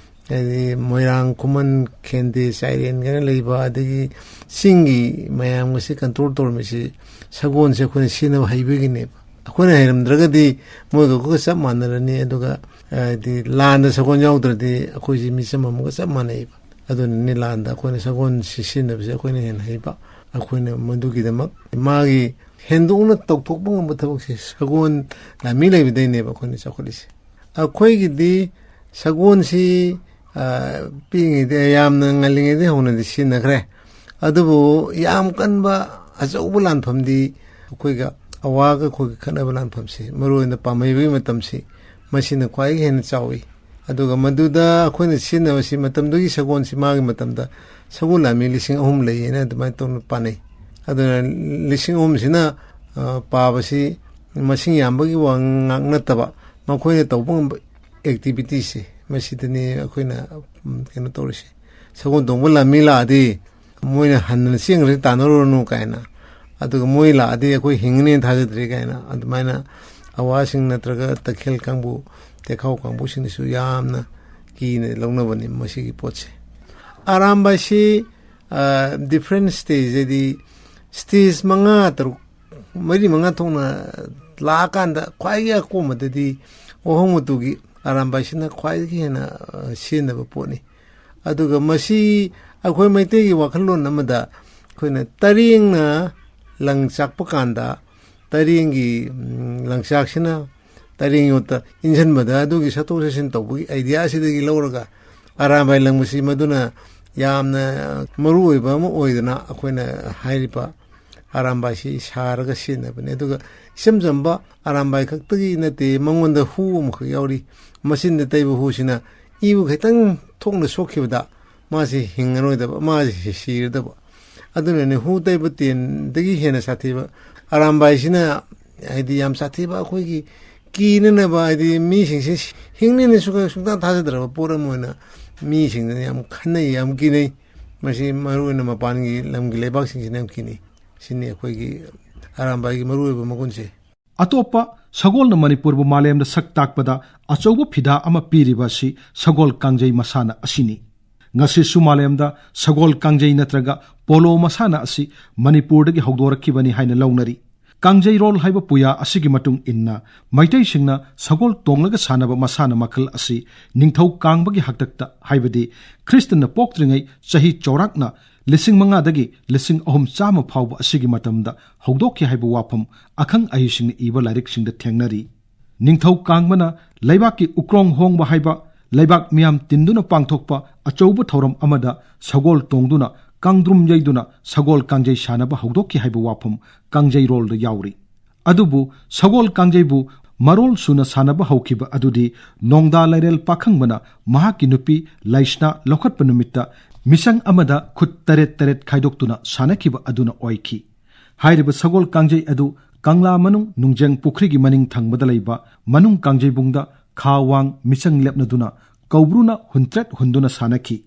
ꯍꯥꯏꯗꯤ ꯃꯣꯏꯔꯥꯡ, ꯈꯨꯃꯟ, ꯈꯦꯟꯗꯦ, ꯆꯥꯏꯔꯦꯟ ꯀꯥꯏꯅ ꯂꯩꯕ, ꯑꯗꯒꯤ ꯆꯤꯡꯒꯤ ꯃꯌꯥꯝꯒꯁꯦ ꯀꯟꯇ꯭ꯔꯣꯜ ꯇꯧꯔꯝꯃꯤꯁꯤ ꯁꯒꯣꯜꯁꯦ ꯑꯩꯈꯣꯏꯅ ꯁꯤꯖꯤꯟꯅꯕ ꯍꯩꯕꯒꯤꯅꯦꯕ꯫ ꯑꯩꯈꯣꯏꯅ ꯍꯩꯔꯝꯗ꯭ꯔꯒꯗꯤ ꯃꯣꯏꯒ ꯑꯩꯈꯣꯏꯒ ꯆꯞ ꯃꯥꯟꯅꯔꯅꯤ꯫ ꯑꯗꯨꯒ ꯍꯥꯏꯗꯤ ꯂꯥꯟꯗ ꯁꯒꯣꯜ ꯌꯥꯎꯗ꯭ꯔꯗꯤ ꯑꯩꯈꯣꯏꯁꯤ ꯃꯤꯆꯝ ꯑꯃꯒ ꯆꯞ ꯃꯥꯟꯅꯩꯕ꯫ ꯑꯗꯨꯅꯅꯤ ꯂꯥꯟꯗ ꯑꯩꯈꯣꯏꯅ ꯁꯒꯣꯜꯁꯤ ꯁꯤꯖꯤꯟꯅꯕꯁꯦ ꯑꯩꯈꯣꯏꯅ ꯍꯦꯟꯅ ꯍꯩꯕ꯫ ꯑꯩꯈꯣꯏꯅ ꯃꯗꯨꯒꯤꯗꯃꯛ ꯃꯥꯒꯤ ꯍꯦꯟꯗꯣꯛꯅ ꯇꯧꯊꯣꯛꯄ ꯉꯝꯕ ꯊꯕꯛꯁꯦ ꯁꯒꯣꯜ ꯂꯥꯟꯃꯤ ꯂꯩꯕꯗꯩꯅꯦꯕ ꯑꯩꯈꯣꯏꯅ ꯆꯥꯎꯈꯠꯂꯤꯁꯦ꯫ ꯑꯩꯈꯣꯏꯒꯤꯗꯤ ꯁꯒꯣꯜꯁꯤ, ꯑ, ꯄꯤꯛꯏꯉꯩꯗ, ꯌꯥꯝꯅ ꯉꯜꯂꯤꯉꯩꯗꯒꯤ ꯍꯧꯅꯗꯤ ꯁꯤꯖꯤꯟꯅꯈ꯭ꯔꯦ꯫ ꯑꯗꯨꯕꯨ ꯌꯥꯝ ꯀꯟꯕ ꯑꯆꯧꯕ ꯂꯥꯟꯐꯝꯗꯤ ꯑꯩꯈꯣꯏꯒ ꯑꯋꯥꯒ ꯑꯩꯈꯣꯏꯒ ꯈꯠꯅꯕ ꯂꯥꯟꯐꯝꯁꯤ, ꯃꯔꯨꯑꯣꯏꯅ ꯄꯥꯝꯍꯩꯕꯒꯤ ꯃꯇꯝꯁꯤ, ꯃꯁꯤꯅ ꯈ꯭ꯋꯥꯏꯗꯒꯤ ꯍꯦꯟꯅ ꯆꯥꯎꯏ꯫ ꯑꯗꯨꯒ ꯃꯗꯨꯗ ꯑꯩꯈꯣꯏꯅ ꯁꯤꯖꯤꯟꯅꯕꯁꯤ, ꯃꯇꯝꯗꯨꯒꯤ ꯁꯒꯣꯜꯁꯤ, ꯃꯥꯒꯤ ꯃꯇꯝꯗ ꯁꯒꯣꯜ ꯂꯥꯟꯃꯤ ꯂꯤꯁꯤꯡ ꯑꯍꯨꯝ ꯂꯩꯌꯦꯅ ꯑꯗꯨꯃꯥꯏꯅ ꯇꯧꯅ ꯄꯥꯅꯩ꯫ ꯑꯗꯨꯅ ꯂꯤꯁꯤꯡ ꯑꯍꯨꯝꯁꯤꯅ, ꯑ, ꯄꯥꯕꯁꯤ ꯃꯁꯤꯡ ꯌꯥꯝꯕꯒꯤ ꯋꯥ ꯉꯥꯛ ꯅꯠꯇꯕ, ꯃꯈꯣꯏꯅ ꯇꯧꯕ ꯉꯝꯕ ꯑꯦꯛꯇꯤꯚꯤꯇꯤꯁꯦ, ꯃꯁꯤꯗꯅꯤ ꯑꯩꯈꯣꯏꯅ, ꯎꯝ, ꯀꯩꯅꯣ ꯇꯧꯔꯤꯁꯦ꯫ ꯁꯒꯣꯜ ꯇꯣꯡꯕ ꯂꯥꯟꯃꯤ ꯂꯥꯛꯑꯗꯤ ꯃꯣꯏꯅ ꯍꯟꯗꯅ ꯆꯦꯟꯈ꯭ꯔꯁꯤ, ꯇꯥꯟꯅꯔꯨꯔꯅꯨ ꯀꯥꯏꯅ, ꯑꯗꯨꯒ ꯃꯣꯏ ꯂꯥꯛꯑꯗꯤ ꯑꯩꯈꯣꯏ ꯍꯤꯡꯒꯅꯦꯅ ꯊꯥꯖꯗ꯭ꯔꯦ ꯀꯥꯏꯅ, ꯑꯗꯨꯃꯥꯏꯅ ꯑꯋꯥꯁꯤꯡ ꯅꯠꯇ꯭ꯔꯒ ꯇꯈꯦꯜ ꯀꯥꯡꯕꯨ, ꯇꯦꯈꯥꯎ ꯀꯥꯡꯕꯨꯁꯤꯡꯅꯁꯨ ꯌꯥꯝꯅ ꯀꯤꯅ ꯂꯧꯅꯕꯅꯤ ꯃꯁꯤꯒꯤ ꯄꯣꯠꯁꯦ꯫ ꯑꯔꯥꯝꯕꯥꯏꯁꯤ, ꯑ, different stage, ꯍꯥꯏꯗꯤ stage ꯃꯉꯥ, ꯇꯔꯨꯛ, ꯃꯔꯤ, ꯃꯉꯥ ꯊꯣꯛꯅ ꯂꯥꯛꯑꯀꯥꯟꯗ ꯈ꯭ꯋꯥꯏꯗꯒꯤ ꯑꯀꯣꯟꯕꯗꯗꯤ ꯋꯥꯍꯣꯡ ꯃꯇꯨꯒꯤ ꯑꯔꯥꯝꯕꯥꯏꯁꯤꯅ ꯈ꯭ꯋꯥꯏꯗꯒꯤ ꯍꯦꯟꯅ, ꯑ, ꯁꯤꯖꯤꯟꯅꯕ ꯄꯣꯠꯅꯤ꯫ ꯑꯗꯨꯒ ꯃꯁꯤ ꯑꯩꯈꯣꯏ ꯃꯩꯇꯩꯒꯤ ꯋꯥꯈꯜꯂꯣꯟ ꯑꯃꯗ ꯑꯩꯈꯣꯏꯅ ꯇꯔꯦꯡꯅ ꯂꯪ ꯆꯥꯛꯄ ꯀꯥꯟꯗ, ꯇꯔꯦꯡꯒꯤ, ꯎꯝ, ꯂꯪꯆꯥꯛꯁꯤꯅ ꯇꯔꯦꯡ ꯌꯣꯠꯇ ꯏꯟꯁꯤꯟꯕꯗ, ꯑꯗꯨꯒꯤ ꯆꯠꯊꯣꯛ ꯆꯠꯁꯤꯟ ꯇꯧꯕꯒꯤ idea ꯁꯤꯗꯒꯤ ꯂꯧꯔꯒ ꯑꯔꯥꯝꯕꯥꯏ ꯂꯪꯕꯁꯤ ꯃꯗꯨꯅ ꯌꯥꯝꯅ ꯃꯔꯨ ꯑꯣꯏꯕ ꯑꯃ ꯑꯣꯏꯗꯅ ꯑꯩꯈꯣꯏꯅ ꯍꯥꯏꯔꯤꯕ ꯑꯔꯥꯝꯕꯥꯏꯁꯤ ꯁꯥꯔꯒ ꯁꯤꯖꯤꯟꯅꯕꯅꯤ꯫ ꯑꯗꯨꯒ ꯏꯆꯝ ꯆꯝꯕ ꯑꯔꯥꯝꯕꯥꯏ ꯈꯛꯇꯒꯤ ꯅꯠꯇꯦ, ꯃꯉꯣꯟꯗ ꯍꯨ ꯑꯃꯈꯛ ꯌꯥꯎꯔꯤ꯫ ꯃꯆꯤꯟꯗ ꯇꯩꯕ ꯍꯨꯁꯤꯅ ꯏꯕꯨ ꯈꯤꯇꯪ ꯊꯣꯛꯅ ꯁꯣꯛꯈꯤꯕꯗ ꯃꯥꯁꯤ ꯍꯤꯡꯉꯔꯣꯏꯗꯕ, ꯃꯥꯁꯤ ꯁꯤꯔꯗꯕ꯫ ꯑꯗꯨꯅꯅꯦ ꯍꯨ ꯇꯩꯕ ꯇꯦꯟꯗꯒꯤ ꯍꯦꯟꯅ ꯁꯥꯊꯤꯕ ꯑꯔꯥꯝꯕꯥꯏꯁꯤꯅ, ꯍꯥꯏꯗꯤ ꯌꯥꯝ ꯁꯥꯊꯤꯕ, ꯑꯩꯈꯣꯏꯒꯤ ꯀꯤꯅꯅꯕ, ꯍꯥꯏꯗꯤ ꯃꯤꯁꯤꯡꯁꯦ ꯍꯤꯡꯅꯤꯅ ꯁꯨꯡ-, ꯁꯨꯡꯊꯥ ꯊꯥꯖꯗ꯭ꯔꯕ ꯄꯣꯠ ꯑꯃ ꯑꯣꯏꯅ ꯃꯤꯁꯤꯡꯅ ꯌꯥꯝ ꯈꯟꯅꯩ, ꯌꯥꯝ ꯀꯤꯅꯩ꯫ ꯃꯁꯤ ꯃꯔꯨꯑꯣꯏꯅ ꯃꯄꯥꯟꯒꯤ ꯂꯝꯒꯤ ꯂꯩꯕꯥꯛꯁꯤꯡꯁꯤꯅ ꯌꯥꯝ ꯀꯤꯅꯩ꯫ ꯁꯤꯅꯤ ꯑꯩꯈꯣꯏꯒꯤ ꯑꯔꯥꯝꯕꯥꯏꯒꯤ ꯃꯔꯨꯑꯣꯏꯕ ꯃꯒꯨꯟꯁꯦ꯫ ꯑꯇꯣꯞꯄ, ꯁꯒꯣꯜꯅ ꯃꯅꯤꯄꯨꯔꯕꯨ ꯃꯥꯂꯦꯝꯗ ꯁꯛ ꯇꯥꯛꯄꯗ ꯑꯆꯧꯕ ꯐꯤꯗꯥ ꯑꯃ ꯄꯤꯔꯤꯕ ꯑꯁꯤ ꯁꯒꯣꯜ ꯀꯥꯡꯖꯩ ꯃꯁꯥꯟꯅ ꯑꯁꯤꯅꯤ꯫ ꯉꯁꯤꯁꯨ ꯃꯥꯂꯦꯝꯗ ꯁꯒꯣꯜ ꯀꯥꯡꯖꯩ ꯅꯠꯇ꯭ꯔꯒ ꯄꯣꯂꯣ ꯃꯁꯥꯟꯅ ꯑꯁꯤ ꯃꯅꯤꯄꯨꯔꯗꯒꯤ ꯍꯧꯗꯣꯔꯛꯈꯤꯕꯅꯤ ꯍꯥꯏꯅ ꯂꯧꯅꯔꯤ꯫ ꯀꯥꯡꯖꯩꯔꯣꯜ ꯍꯥꯏꯕ ꯄꯨꯌꯥ ꯑꯁꯤꯒꯤ ꯃꯇꯨꯡ ꯏꯟꯅ ꯃꯩꯇꯩꯁꯤꯡꯅ ꯁꯒꯣꯜ ꯇꯣꯡꯂꯒ ꯁꯥꯟꯅꯕ ꯃꯁꯥꯟꯅ ꯃꯈꯜ ꯑꯁꯤ ꯅꯤꯡꯊꯧ ꯀꯥꯡꯕꯒꯤ ꯍꯥꯛꯇꯛꯇ, ꯍꯥꯏꯕꯗꯤ ꯈ꯭ꯔꯤꯁꯇꯅ ꯄꯣꯛꯇ꯭ꯔꯤꯉꯩ ꯆꯍꯤ ꯆꯥꯎꯔꯥꯛꯅ ꯂꯤꯁꯤꯡ ꯃꯉꯥꯗꯒꯤ ꯂꯤꯁꯤꯡ ꯑꯍꯨꯝ ꯆꯥꯝꯃ ꯐꯥꯎꯕ ꯑꯁꯤꯒꯤ ꯃꯇꯝꯗ ꯍꯧꯗꯣꯛꯈꯤ ꯍꯥꯏꯕ ꯋꯥꯐꯝ ꯑꯈꯪ ꯑꯍꯩꯁꯤꯡꯅ ꯏꯕ ꯂꯥꯏꯔꯤꯛꯁꯤꯡꯗ ꯊꯦꯡꯅꯔꯤ꯫ ꯅꯤꯡꯊꯧ ꯀꯥꯡꯕꯅ ꯂꯩꯕꯥꯛꯀꯤ ꯎꯀ꯭ꯔꯣꯡ ꯍꯣꯡꯕ ꯍꯥꯏꯕ ꯂꯩꯕꯥꯛ ꯃꯤꯌꯥꯝ ꯇꯤꯟꯗꯨꯅ ꯄꯥꯡꯊꯣꯛꯄ ꯑꯆꯧꯕ ꯊꯧꯔꯝ ꯑꯃꯗ ꯁꯒꯣꯜ ꯇꯣꯡꯗꯨꯅ ꯀꯥꯡꯗ꯭ꯔꯨꯝ ꯌꯩꯗꯨꯅ ꯁꯒꯣꯜ ꯀꯥꯡꯖꯩ ꯁꯥꯟꯅꯕ ꯍꯧꯗꯣꯛꯈꯤ ꯍꯥꯏꯕ ꯋꯥꯐꯝ ꯀꯥꯡꯖꯩꯔꯣꯜꯗ ꯌꯥꯎꯔꯤ꯫ ꯑꯗꯨꯕꯨ ꯁꯒꯣꯜ ꯀꯥꯡꯖꯩꯕꯨ ꯃꯔꯣꯜ ꯁꯨꯅ ꯁꯥꯟꯅꯕ ꯍꯧꯈꯤꯕ ꯑꯗꯨꯗꯤ ꯅꯣꯡꯗꯥ ꯂꯥꯏꯔꯦꯜ ꯄꯥꯈꯪꯕꯅ ꯃꯍꯥꯛꯀꯤ ꯅꯨꯄꯤ ꯂꯩꯁꯅꯥ ꯂꯧꯈꯠꯄ ꯅꯨꯃꯤꯠꯇ ꯃꯤꯁꯪ ꯑꯃꯗ ꯈꯨꯠ ꯇꯔꯦꯠ ꯇꯔꯦꯠ ꯈꯥꯏꯗꯣꯛꯇꯨꯅ ꯁꯥꯟꯅꯈꯤꯕ ꯑꯗꯨꯅ ꯑꯣꯏꯈꯤ꯫ ꯍꯥꯏꯔꯤꯕ ꯁꯒꯣꯜ ꯀꯥꯡꯖꯩ ꯑꯗꯨ ꯀꯪꯂꯥ ꯃꯅꯨꯡ ꯅꯨꯡꯖꯦꯡ ꯄꯨꯈ꯭ꯔꯤꯒꯤ ꯃꯅꯤꯡ ꯊꯪꯕꯗ ꯂꯩꯕ ꯃꯅꯨꯡ ꯀꯥꯡꯖꯩꯕꯨꯡꯗ ꯈꯥ ꯋꯥꯡ ꯃꯤꯆꯪ ꯂꯦꯞꯅꯗꯨꯅ ꯀꯧꯕ꯭ꯔꯨꯅ ꯍꯨꯟꯇ꯭ꯔꯦꯠ ꯍꯨꯟꯗꯨꯅ ꯁꯥꯟꯅꯈꯤ꯫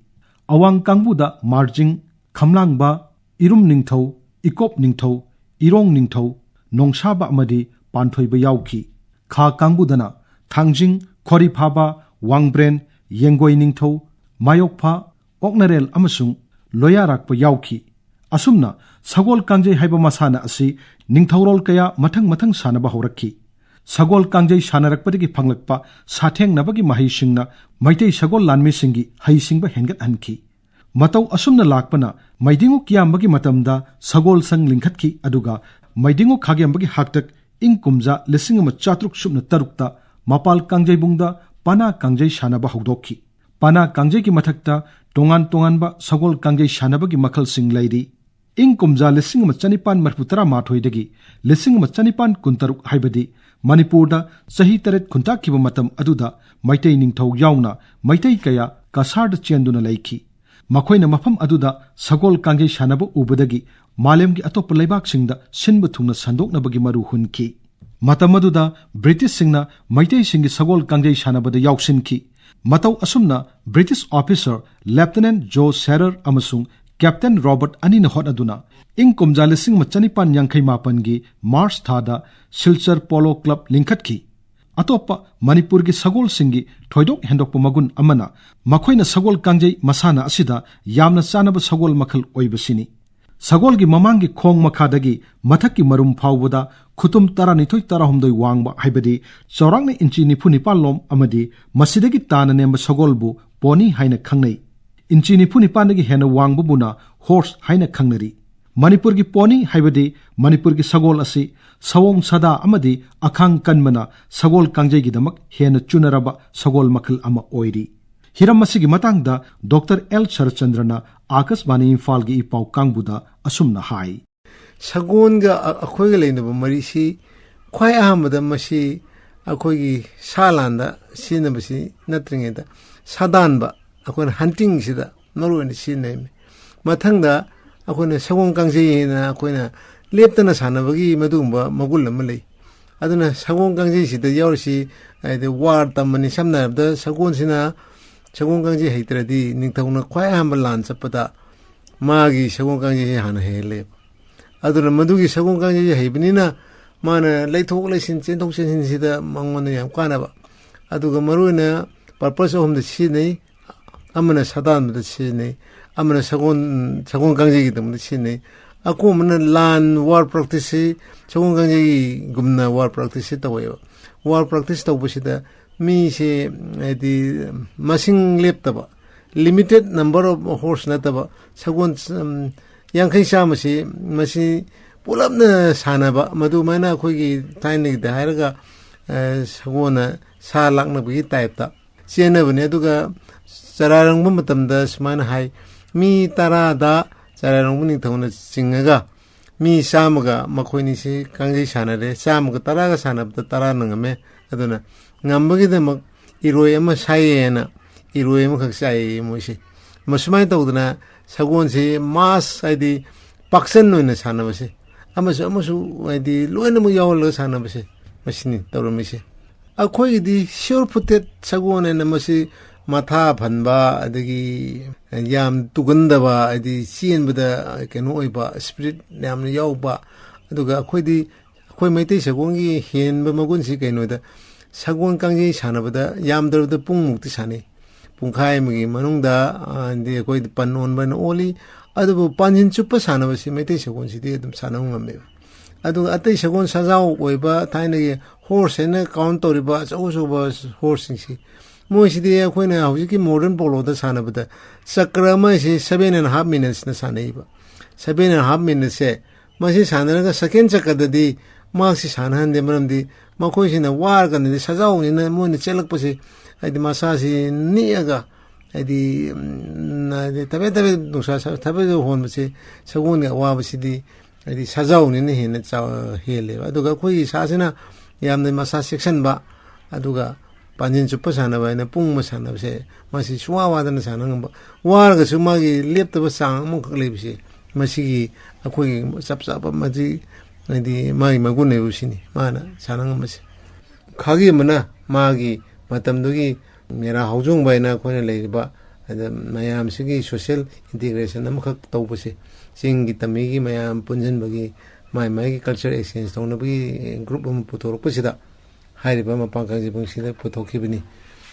ꯑꯋꯥꯡ ꯀꯥꯡꯕꯨꯗ ꯃꯥꯔꯖꯤꯡ, ꯈꯝꯂꯥꯡꯕ, ꯏꯔꯨꯝ ꯅꯤꯡꯊꯧ, ꯏꯀꯣꯞ ꯅꯤꯡꯊꯧ, ꯏꯔꯣꯡ ꯅꯤꯡꯊꯧ, ꯅꯣꯡꯁꯥꯕ ꯑꯃꯗꯤ ꯄꯥꯟꯊꯣꯏꯕ ꯌꯥꯎꯈꯤ꯫ ꯈꯥ ꯀꯥꯡꯕꯨꯗꯅ ꯊꯥꯡꯖꯤꯡ, ꯈꯣꯔꯤꯐꯥꯕ, ꯋꯥꯡꯕ꯭ꯔꯦꯟ, ꯌꯦꯡꯒꯣꯏ ꯅꯤꯡꯊꯧ, ꯃꯥꯌꯣꯛꯐꯥ, ꯑꯣꯛꯅꯔꯦꯜ ꯑꯃꯁꯨꯡ ꯂꯣꯌꯥꯔꯥꯛꯄ ꯌꯥꯎꯈꯤ꯫ ꯑꯁꯨꯝꯅ ꯁꯒꯣꯜ ꯀꯥꯡꯖꯩ ꯍꯥꯏꯕ ꯃꯁꯥꯟꯅ ꯑꯁꯤ ꯅꯤꯡꯊꯧꯔꯣꯜ ꯀꯌꯥ ꯃꯊꯪ ꯃꯊꯪ ꯁꯥꯟꯅꯕ ꯍꯧꯔꯛꯈꯤ꯫ ꯁꯒꯣꯜ ꯀꯥꯡꯖꯩ ꯁꯥꯟꯅꯔꯛꯄꯗꯒꯤ ꯐꯪꯂꯛꯄ ꯁꯥꯊꯦꯡꯅꯕꯒꯤ ꯃꯍꯩꯁꯤꯡꯅ ꯃꯩꯇꯩ ꯁꯒꯣꯜ ꯂꯥꯟꯃꯤꯁꯤꯡꯒꯤ ꯍꯩꯁꯤꯡꯕ ꯍꯦꯟꯒꯠꯍꯟꯈꯤ꯫ ꯃꯇꯧ ꯑꯁꯨꯝꯅ ꯂꯥꯛꯄꯅ ꯃꯩꯗꯤꯡꯉꯨ ꯀꯤꯌꯥꯝꯕꯒꯤ ꯃꯇꯝꯗ ꯁꯒꯣꯜ ꯁꯪ ꯂꯤꯡꯈꯠꯈꯤ, ꯑꯗꯨꯒ ꯃꯩꯗꯤꯡꯉꯨ ꯈꯥꯒꯦꯝꯕꯒꯤ ꯍꯥꯛꯇꯛ ꯏꯪ ꯀꯨꯝꯖꯥ ꯂꯤꯁꯤꯡ ꯑꯃ ꯆꯥꯇ꯭ꯔꯨꯛ ꯁꯨꯞꯅ ꯇꯔꯨꯛꯇ ꯃꯄꯥꯜ ꯀꯥꯡꯖꯩꯕꯨꯡꯗ ꯄꯅꯥ ꯀꯥꯡꯖꯩ ꯁꯥꯟꯅꯕ ꯍꯧꯗꯣꯛꯈꯤ꯫ ꯄꯅꯥ ꯀꯥꯡꯖꯩꯒꯤ ꯃꯊꯛꯇ ꯇꯣꯉꯥꯟ ꯇꯣꯉꯥꯟꯕ ꯁꯒꯣꯜ ꯀꯥꯡꯖꯩ ꯁꯥꯟꯅꯕꯒꯤ ꯃꯈꯜꯁꯤꯡ ꯂꯩꯔꯤ꯫ ꯏꯪ ꯀꯨꯝꯖꯥ ꯂꯤꯁꯤꯡ ꯑꯃ ꯆꯅꯤꯄꯥꯟ ꯃꯔꯤꯐꯨ ꯇꯔꯥ ꯃꯥꯊꯣꯏꯗꯒꯤ ꯂꯤꯁꯤꯡ ꯑꯃ ꯆꯅꯤꯄꯥꯟ ꯀꯨꯟꯇꯔꯨꯛ, ꯍꯥꯏꯕꯗꯤ ꯃꯅꯤꯄꯨꯔꯗ ꯆꯍꯤ ꯇꯔꯦꯠ ꯈꯨꯟꯇꯥꯛꯈꯤꯕ ꯃꯇꯝ ꯑꯗꯨꯗ ꯃꯩꯇꯩ ꯅꯤꯡꯊꯧ ꯌꯥꯎꯅ ꯃꯩꯇꯩ ꯀꯌꯥ ꯀꯁꯥꯔꯗ ꯆꯦꯟꯗꯨꯅ ꯂꯩꯈꯤ꯫ ꯃꯈꯣꯏꯅ ꯃꯐꯝ ꯑꯗꯨꯗ ꯁꯒꯣꯜ ꯀꯥꯡꯖꯩ ꯁꯥꯟꯅꯕ ꯎꯕꯗꯒꯤ ꯃꯥꯂꯦꯝꯒꯤ ꯑꯇꯣꯞꯄ ꯂꯩꯕꯥꯛꯁꯤꯡꯗ ꯁꯤꯟꯕ ꯊꯨꯡꯅ ꯁꯟꯗꯣꯛꯅꯕꯒꯤ ꯃꯔꯨ ꯍꯨꯟꯈꯤ꯫ ꯃꯇꯝ ꯑꯗꯨꯗ ꯕ꯭ꯔꯤꯇꯤꯁꯁꯤꯡꯅ ꯃꯩꯇꯩꯁꯤꯡꯒꯤ ꯁꯒꯣꯜ ꯀꯥꯡꯖꯩ ꯁꯥꯟꯅꯕꯗ ꯌꯥꯎꯁꯤꯟꯈꯤ꯫ ꯃꯇꯧ ꯑꯁꯨꯝꯅ ꯕ꯭ꯔꯤꯇꯤꯁ ꯑꯣꯐꯤꯁꯔ ꯂꯦꯐꯇꯤꯅꯦꯟꯠ ꯖꯣ ꯁꯦꯔꯔ ꯑꯃꯁꯨꯡ ꯀꯦꯞꯇꯦꯟ ꯔꯣꯕꯔꯠ ꯑꯅꯤꯅ ꯍꯣꯠꯅꯗꯨꯅ ꯏꯪ ꯀꯨꯝꯖꯥ ꯂꯤꯁꯤꯡ ꯑꯃ ꯆꯅꯤꯄꯥꯟ ꯌꯥꯡꯈꯩ ꯃꯥꯄꯟꯒꯤ ꯃꯥꯔꯆ ꯊꯥꯗ ꯁꯤꯜꯆꯔ ꯄꯣꯂꯣ ꯀ꯭ꯂꯕ ꯂꯤꯡꯈꯠꯈꯤ꯫ ꯑꯇꯣꯞꯄ ꯃꯅꯤꯄꯨꯔꯒꯤ ꯁꯒꯣꯜꯁꯤꯡꯒꯤ ꯊꯣꯏꯗꯣꯛ ꯍꯦꯟꯗꯣꯛꯄ ꯃꯒꯨꯟ ꯑꯃꯅ ꯃꯈꯣꯏꯅ ꯁꯒꯣꯜ ꯀꯥꯡꯖꯩ ꯃꯁꯥꯟꯅ ꯑꯁꯤꯗ ꯌꯥꯝꯅ ꯆꯥꯅꯕ ꯁꯒꯣꯜ ꯃꯈꯜ ꯑꯣꯏꯕꯁꯤꯅꯤ꯫ ꯁꯒꯣꯜꯒꯤ ꯃꯃꯥꯡꯒꯤ ꯈꯣꯡ ꯃꯈꯥꯗꯒꯤ ꯃꯊꯛꯀꯤ ꯃꯔꯨꯝ ꯐꯥꯎꯕꯗ ꯈꯨꯇꯨꯝ ꯇꯔꯥꯅꯤꯊꯣꯏ ꯇꯔꯥꯍꯨꯝꯗꯣꯏ ꯋꯥꯡꯕ, ꯍꯥꯏꯕꯗꯤ ꯆꯥꯎꯔꯥꯛꯅ ꯏꯟꯆꯤ ꯅꯤꯐꯨ ꯅꯤꯄꯥꯟ ꯂꯣꯝ ꯑꯃꯗꯤ ꯃꯁꯤꯗꯒꯤ ꯇꯥꯅ ꯅꯦꯝꯕ ꯁꯒꯣꯜꯕꯨ ꯄꯣꯅꯤ ꯍꯥꯏꯅ ꯈꯪꯅꯩ꯫ ꯏꯟꯆꯤ ꯅꯤꯐꯨ ꯅꯤꯄꯥꯟꯗꯒꯤ ꯍꯦꯟꯅ ꯋꯥꯡꯕꯕꯨꯅ ꯍꯣꯔꯁ ꯍꯥꯏꯅ ꯈꯪꯅꯔꯤ꯫ ꯃꯅꯤꯄꯨꯔꯒꯤ ꯄꯣꯅꯤ, ꯍꯥꯏꯕꯗꯤ ꯃꯅꯤꯄꯨꯔꯒꯤ ꯁꯒꯣꯜ ꯑꯁꯤ ꯁꯑꯣꯡ ꯁꯥꯗꯥ ꯑꯃꯗꯤ ꯑꯈꯥꯡ ꯀꯟꯕꯅ ꯁꯒꯣꯜ ꯀꯥꯡꯖꯩꯒꯤꯗꯃꯛ ꯍꯦꯟꯅ ꯆꯨꯅꯔꯕ ꯁꯒꯣꯜ ꯃꯈꯜ ꯑꯃ ꯑꯣꯏꯔꯤ꯫ ꯍꯤꯔꯝ ꯑꯁꯤꯒꯤ ꯃꯇꯥꯡꯗ ꯗꯣꯛꯇꯔ ꯑꯦꯜ ꯁꯔꯠꯆꯟꯗ꯭ꯔꯅ ꯑꯥꯀꯥꯁꯕꯥꯅꯤ ꯏꯝꯐꯥꯜꯒꯤ ꯏ ꯄꯥꯎ ꯀꯥꯡꯕꯨꯗ ꯑꯁꯨꯝꯅ ꯍꯥꯏ꯫ ꯁꯒꯣꯜꯒ ꯑ-, ꯑꯩꯈꯣꯏꯒ ꯂꯩꯅꯕ ꯃꯔꯤꯁꯤ ꯈ꯭ꯋꯥꯏ ꯑꯍꯥꯟꯕꯗ ꯃꯁꯤ ꯑꯩꯈꯣꯏꯒꯤ ꯁꯥ ꯂꯥꯟꯗ ꯁꯤꯖꯤꯟꯅꯕꯁꯤ ꯅꯠꯇ꯭ꯔꯤꯉꯩꯗ ꯁꯥꯗꯥꯟꯕ, ꯑꯩꯈꯣꯏꯅ ꯍꯟꯇꯤꯡꯁꯤꯗ ꯃꯔꯨ ꯑꯣꯏꯅ ꯁꯤꯖꯤꯟꯅꯩ꯫ ꯃꯊꯪꯗ ꯑꯩꯈꯣꯏꯅ ꯁꯒꯣꯜ ꯀꯥꯡꯖꯩ ꯍꯥꯏꯅ ꯑꯩꯈꯣꯏꯅ ꯂꯦꯞꯇꯅ ꯁꯥꯟꯅꯕꯒꯤ ꯃꯗꯨꯒꯨꯝꯕ ꯃꯒꯨꯟ ꯑꯃ ꯂꯩ꯫ ꯑꯗꯨꯅ ꯁꯒꯣꯜ ꯀꯥꯡꯖꯩꯁꯤꯗ ꯌꯥꯎꯔꯤꯁꯤ, ꯍꯥꯏꯗꯤ, ꯋꯥꯔ ꯇꯝꯕꯅꯤ꯫ ꯁꯝꯅ ꯍꯥꯏꯔꯕꯗ ꯁꯒꯣꯜꯁꯤꯅ, ꯁꯒꯣꯜ ꯀꯥꯡꯖꯩ ꯍꯩꯇ꯭ꯔꯗꯤ ꯅꯤꯡꯊꯧꯅ ꯈ꯭ꯋꯥꯏ ꯑꯍꯥꯟꯕ ꯂꯥꯟ ꯆꯠꯄꯗ ꯃꯥꯒꯤ ꯁꯒꯣꯜ ꯀꯥꯡꯖꯩꯁꯦ ꯍꯥꯟꯅ ꯍꯩꯍꯜꯂꯦꯕ꯫ ꯑꯗꯨꯅ ꯃꯗꯨꯒꯤ ꯁꯒꯣꯜ ꯀꯥꯡꯖꯩꯁꯦ ꯍꯩꯕꯅꯤꯅ ꯃꯥꯅ ꯂꯩꯊꯣꯛ ꯂꯩꯁꯤꯟ, ꯆꯦꯟꯊꯣꯛ ꯆꯦꯟꯁꯤꯟꯁꯤꯗ ꯃꯉꯣꯟꯗ ꯌꯥꯝ ꯀꯥꯟꯅꯕ꯫ ꯑꯗꯨꯒ ꯃꯔꯨꯑꯣꯏꯅ purpose ꯑꯍꯨꯝꯗ ꯁꯤꯖꯤꯟꯅꯩ꯫ ꯑꯃꯅ ꯁꯥꯗꯥꯟꯕꯗ ꯁꯤꯖꯤꯟꯅꯩ, ꯑꯃꯅ ꯁꯒꯣꯜ, ꯁꯒꯣꯜ ꯀꯥꯡꯖꯩꯒꯤꯗꯃꯛꯇ ꯁꯤꯖꯤꯟꯅꯩ, ꯑꯀꯣꯟꯕꯅ ꯂꯥꯟ, war practiceꯁꯤ ꯁꯒꯣꯜ ꯀꯥꯡꯖꯩꯒꯨꯝꯅ war practiceꯁꯤ ꯇꯧꯋꯦꯕ꯫ War practice ꯇꯧꯕꯁꯤꯗ ꯃꯤꯁꯦ, ꯍꯥꯏꯗꯤ, ꯃꯁꯤꯡ ꯂꯦꯞꯇꯕ, limited number of horse ꯅꯠꯇꯕ, ꯁꯒꯣꯜ, ꯎꯝ, ꯌꯥꯡꯈꯩ ꯆꯥꯝꯃꯁꯤ ꯃꯁꯤ ꯄꯨꯂꯞꯅ ꯁꯥꯟꯅꯕ, ꯃꯗꯨꯃꯥꯏꯅ ꯑꯩꯈꯣꯏꯒꯤ ꯊꯥꯏꯅꯒꯤꯗ ꯍꯥꯏꯔꯒ, ꯑ, ꯁꯒꯣꯜꯅ ꯁꯥ ꯂꯥꯛꯅꯕꯒꯤ typeꯇ ꯆꯦꯟꯅꯕꯅꯤ꯫ ꯑꯗꯨꯒ ꯆꯔꯥꯏꯔꯪꯕ ꯃꯇꯝꯗ ꯁꯨꯃꯥꯏꯅ ꯍꯥꯏ, ꯃꯤ ꯇꯔꯥꯗ ꯆꯔꯥꯏꯔꯪꯕ ꯅꯤꯡꯊꯧꯅ ꯆꯤꯡꯉꯒ ꯃꯤ ꯆꯥꯝꯃꯒ ꯃꯈꯣꯏꯅꯤꯁꯤ ꯀꯥꯡꯖꯩ ꯁꯥꯟꯅꯔꯦ, ꯆꯥꯝꯃꯒ ꯇꯔꯥꯒ ꯁꯥꯟꯅꯕꯗ ꯇꯔꯥꯅ ꯉꯝꯃꯦ꯫ ꯑꯗꯨꯅ ꯉꯝꯕꯒꯤꯗꯃꯛ ꯏꯔꯣꯏ ꯑꯃ ꯁꯥꯏꯌꯦꯅ ꯏꯔꯣꯏ ꯑꯃꯈꯛ ꯆꯥꯏꯌꯦ ꯃꯣꯏꯁꯦ꯫ ꯃꯁꯨꯃꯥꯏꯅ ꯇꯧꯗꯅ ꯁꯒꯣꯜꯁꯤ mass, ꯍꯥꯏꯗꯤ ꯄꯥꯛꯆꯟ ꯑꯣꯏꯅ ꯁꯥꯟꯅꯕꯁꯦ, ꯑꯃꯁꯨ ꯑꯃꯁꯨ, ꯍꯥꯏꯗꯤ ꯂꯣꯏꯅꯃꯛ ꯌꯥꯎꯍꯜꯂꯒ ꯁꯥꯟꯅꯕꯁꯦ, ꯃꯁꯤꯅꯤ ꯇꯧꯔꯝꯃꯤꯁꯦ꯫ ꯑꯩꯈꯣꯏꯒꯤꯗꯤ sure footed ꯁꯒꯣꯜ ꯍꯥꯏꯅ ꯃꯁꯤ ꯃꯊꯥ ꯐꯟꯕ, ꯑꯗꯒꯤ ꯌꯥꯝ ꯇꯨꯒꯟꯗꯕ, ꯍꯥꯏꯗꯤ ꯆꯦꯟꯕꯗ ꯀꯩꯅꯣ ꯑꯣꯏꯕ, spirit ꯌꯥꯝꯅ ꯌꯥꯎꯕ, ꯑꯗꯨꯒ ꯑꯩꯈꯣꯏꯗꯤ, ꯑꯩꯈꯣꯏ ꯃꯩꯇꯩ ꯁꯒꯣꯜꯒꯤ ꯍꯦꯟꯕ ꯃꯒꯨꯟꯁꯤ ꯀꯩꯅꯣꯗ, ꯁꯒꯣꯜ ꯀꯥꯡꯖꯩ ꯁꯥꯟꯅꯕꯗ ꯌꯥꯝꯗ꯭ꯔꯕꯗ ꯄꯨꯡꯃꯨꯛꯇꯤ ꯁꯥꯟꯅꯩ꯫ ꯄꯨꯡꯈꯥꯏ ꯑꯃꯒꯤ ꯃꯅꯨꯡꯗ, ꯑ, ꯍꯥꯏꯗꯤ ꯑꯩꯈꯣꯏꯗꯤ ꯄꯟ ꯑꯣꯟꯕ ꯍꯥꯏꯅ ꯑꯣꯜꯂꯤ꯫ ꯑꯗꯨꯕꯨ ꯄꯥꯟꯖꯤꯟ ꯆꯨꯞꯄ ꯁꯥꯟꯅꯕꯁꯤ ꯃꯩꯇꯩ ꯁꯒꯣꯜꯁꯤꯗꯤ ꯑꯗꯨꯝ ꯁꯥꯟꯅꯕ ꯉꯝꯃꯦꯕ꯫ ꯑꯗꯨꯒ ꯑꯇꯩ ꯁꯒꯣꯜ ꯁꯖꯥꯎ ꯑꯣꯏꯕ ꯊꯥꯏꯅꯒꯤ horse ꯍꯥꯏꯅ count ꯇꯧꯔꯤꯕ ꯑꯆꯧ ꯑꯆꯧꯕ horseꯁꯤꯡꯁꯤ, ꯃꯣꯏꯁꯤꯗꯤ ꯑꯩꯈꯣꯏꯅ ꯍꯧꯖꯤꯛꯀꯤ modern poloꯗ ꯁꯥꯟꯅꯕꯗ ꯆꯀ꯭ꯔ ꯑꯃꯁꯤ seven and half minutesꯅ ꯁꯥꯟꯅꯩꯕ꯫ Seven and half minutesꯁꯦ ꯃꯁꯤ ꯁꯥꯟꯅꯔꯒ second ꯆꯀ꯭ꯔꯗꯗꯤ ꯃꯍꯥꯛꯁꯤ ꯁꯥꯟꯅꯍꯟꯗꯦ, ꯃꯔꯝꯗꯤ ꯃꯈꯣꯏꯁꯤꯅ ꯋꯥꯔꯀꯥꯟꯗꯗꯤ ꯁꯖꯥꯎꯅꯤꯅ ꯃꯣꯏꯅ ꯆꯦꯜꯂꯛꯄꯁꯤ, ꯍꯥꯏꯗꯤ ꯃꯁꯥꯁꯤ ꯅꯤꯛꯑꯒ, ꯍꯥꯏꯗꯤ, ꯎꯝ, ꯍꯥꯏꯗꯤ ꯊꯕꯦꯠ ꯊꯕꯦꯠ ꯅꯨꯡꯁꯥ ꯁꯥ-, ꯊꯕꯦꯠ ꯊꯕꯦꯠ ꯍꯣꯟꯕꯁꯦ, ꯁꯒꯣꯜꯒꯤ ꯑꯋꯥꯕꯁꯤꯗꯤ ꯍꯥꯏꯗꯤ ꯁꯖꯥꯎꯅꯤꯅ ꯍꯦꯟꯅ ꯆꯥꯎ-, ꯍꯦꯜꯂꯦꯕ꯫ ꯑꯗꯨꯒ ꯑꯩꯈꯣꯏꯒꯤ ꯁꯥꯁꯤꯅ ꯌꯥꯝꯅ ꯃꯁꯥ ꯆꯦꯛꯁꯤꯟꯕ, ꯑꯗꯨꯒ ꯄꯥꯟꯖꯤꯟ ꯆꯨꯞꯄ ꯁꯥꯟꯅꯕ ꯍꯥꯏꯅ ꯄꯨꯡ ꯑꯃ ꯁꯥꯟꯅꯕꯁꯦ, ꯃꯁꯤ ꯁꯨꯡꯋꯥ ꯋꯥꯗꯅ ꯁꯥꯟꯅ ꯉꯝꯕ, ꯋꯥꯔꯒꯁꯨ ꯃꯥꯒꯤ ꯂꯦꯞꯇꯕ ꯆꯥꯡ ꯑꯃꯈꯛ ꯂꯩꯕꯁꯦ, ꯃꯁꯤꯒꯤ ꯑꯩꯈꯣꯏꯒꯤ ꯆꯞ ꯆꯥꯕ ꯃꯁꯤ, ꯍꯥꯏꯗꯤ ꯃꯥꯒꯤ ꯃꯒꯨꯟ ꯍꯥꯏꯕꯁꯤꯅꯤ ꯃꯥꯅ ꯁꯥꯟꯅ ꯉꯝꯕꯁꯦ꯫ ꯈꯥꯒꯤ ꯑꯃꯅ ꯃꯥꯒꯤ ꯃꯇꯝꯗꯨꯒꯤ ꯃꯦꯔꯥ ꯍꯧꯖꯣꯡꯕ ꯍꯥꯏꯅ ꯑꯩꯈꯣꯏꯅ ꯂꯩꯔꯤꯕ ꯑꯗ ꯃꯌꯥꯝꯁꯤꯒꯤ social integration ꯑꯃꯈꯛ ꯇꯧꯕꯁꯦ, ꯆꯤꯡꯒꯤ ꯇꯝꯃꯤꯒꯤ ꯃꯌꯥꯝ ꯄꯨꯟꯁꯤꯟꯕꯒꯤ, ꯃꯥꯏ ꯃꯥꯏꯒꯤ culture exchange ꯇꯧꯅꯕꯒꯤ group ꯑꯃ ꯄꯨꯊꯣꯔꯛꯄꯁꯤꯗ, ꯍꯥꯏꯔꯤꯕ ꯃꯄꯥꯟ ꯀꯥꯡꯖꯩꯕꯨꯡꯁꯤꯗ ꯄꯨꯊꯣꯛꯈꯤꯕꯅꯤ꯫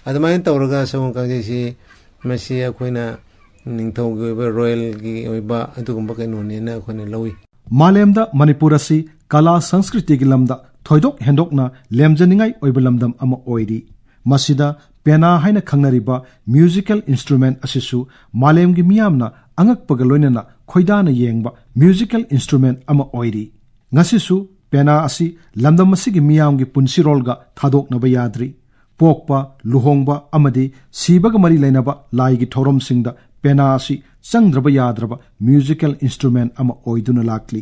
ꯑꯗꯨꯃꯥꯏꯅ ꯇꯧꯔꯒ ꯁꯒꯣꯜ ꯀꯥꯡꯖꯩꯁꯤ, ꯃꯁꯤ ꯑꯩꯈꯣꯏꯅ ꯅꯤꯡꯊꯧꯒꯤ ꯑꯣꯏꯕ, royalꯒꯤ ꯑꯣꯏꯕ ꯑꯗꯨꯒꯨꯝꯕ ꯀꯩꯅꯣꯅꯦꯅ ꯑꯩꯈꯣꯏꯅ ꯂꯧꯏ꯫ ꯃꯥꯂꯦꯝꯗ ꯃꯅꯤꯄꯨꯔ ꯑꯁꯤ ꯀꯂꯥ ꯁꯪꯁꯀ꯭ꯔꯤꯇꯤꯒꯤ ꯂꯝꯗ ꯊꯣꯏꯗꯣꯛ ꯍꯦꯟꯗꯣꯛꯅ ꯂꯦꯝꯖꯅꯤꯡꯉꯥꯏ ꯑꯣꯏꯕ ꯂꯝꯗꯝ ꯑꯃ ꯑꯣꯏꯔꯤ꯫ ꯃꯁꯤꯗ ꯄꯦꯅꯥ ꯍꯥꯏꯅ ꯈꯪꯅꯔꯤꯕ musical instrument ꯑꯁꯤꯁꯨ ꯃꯥꯂꯦꯝꯒꯤ ꯃꯤꯌꯥꯝꯅ ꯑꯉꯛꯄꯒ ꯂꯣꯏꯅꯅ ꯈꯣꯏꯗꯥꯅ ꯌꯦꯡꯕ musical instrument ꯑꯃ ꯑꯣꯏꯔꯤ꯫ ꯉꯁꯤꯁꯨ ꯄꯦꯅꯥ ꯑꯁꯤ ꯂꯝꯗꯝ ꯑꯁꯤꯒꯤ ꯃꯤꯌꯥꯝꯒꯤ ꯄꯨꯟꯁꯤꯔꯣꯜꯒ ꯊꯥꯗꯣꯛꯅꯕ ꯌꯥꯗ꯭ꯔꯤ꯫ ꯄꯣꯛꯄ, ꯂꯨꯍꯣꯡꯕ ꯑꯃꯗꯤ ꯁꯤꯕꯒ ꯃꯔꯤ ꯂꯩꯅꯕ ꯂꯥꯏꯒꯤ ꯊꯧꯔꯝꯁꯤꯡꯗ ꯄꯦꯅꯥ ꯑꯁꯤ ꯆꯪꯗ꯭ꯔꯕ ꯌꯥꯗ꯭ꯔꯕ musical instrument ꯑꯃ ꯑꯣꯏꯗꯨꯅ ꯂꯥꯛꯂꯤ꯫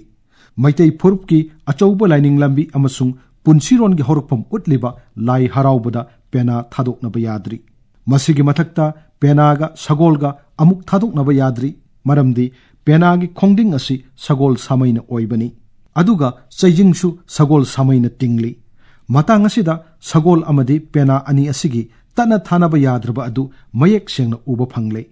ꯃꯩꯇꯩ ꯐꯨꯔꯨꯞꯀꯤ ꯑꯆꯧꯕ ꯂꯥꯏꯅꯤꯡ ꯂꯝꯕꯤ ꯑꯃꯁꯨꯡ ꯄꯨꯟꯁꯤꯔꯣꯟꯒꯤ ꯍꯧꯔꯛꯐꯝ ꯎꯠꯂꯤꯕ ꯂꯥꯏ ꯍꯔꯥꯎꯕꯗ ꯄꯦꯅꯥ ꯊꯥꯗꯣꯛꯅꯕ ꯌꯥꯗ꯭ꯔꯤ꯫ ꯃꯁꯤꯒꯤ ꯃꯊꯛꯇ ꯄꯦꯅꯥꯒ ꯁꯒꯣꯜꯒ ꯑꯃꯨꯛ ꯊꯥꯗꯣꯛꯅꯕ ꯌꯥꯗ꯭ꯔꯤ, ꯃꯔꯝꯗꯤ ꯄꯦꯅꯥꯒꯤ ꯈꯣꯡꯗꯤꯡ ꯑꯁꯤ ꯁꯒꯣꯜ ꯁꯥꯃꯩꯅ ꯑꯣꯏꯕꯅꯤ, ꯑꯗꯨꯒ ꯆꯩꯖꯤꯡꯁꯨ ꯁꯒꯣꯜ ꯁꯥꯃꯩꯅ ꯇꯤꯡꯂꯤ꯫ ꯃꯇꯥꯡ ꯑꯁꯤꯗ ꯁꯒꯣꯜ ꯑꯃꯗꯤ ꯄꯦꯅꯥ ꯑꯅꯤ ꯑꯁꯤꯒꯤ ꯇꯠꯅ ꯊꯥꯅꯕ ꯌꯥꯗ꯭ꯔꯕ ꯑꯗꯨ ꯃꯌꯦꯛ ꯁꯦꯡꯅ ꯎꯕ ꯐꯪꯂꯦ꯫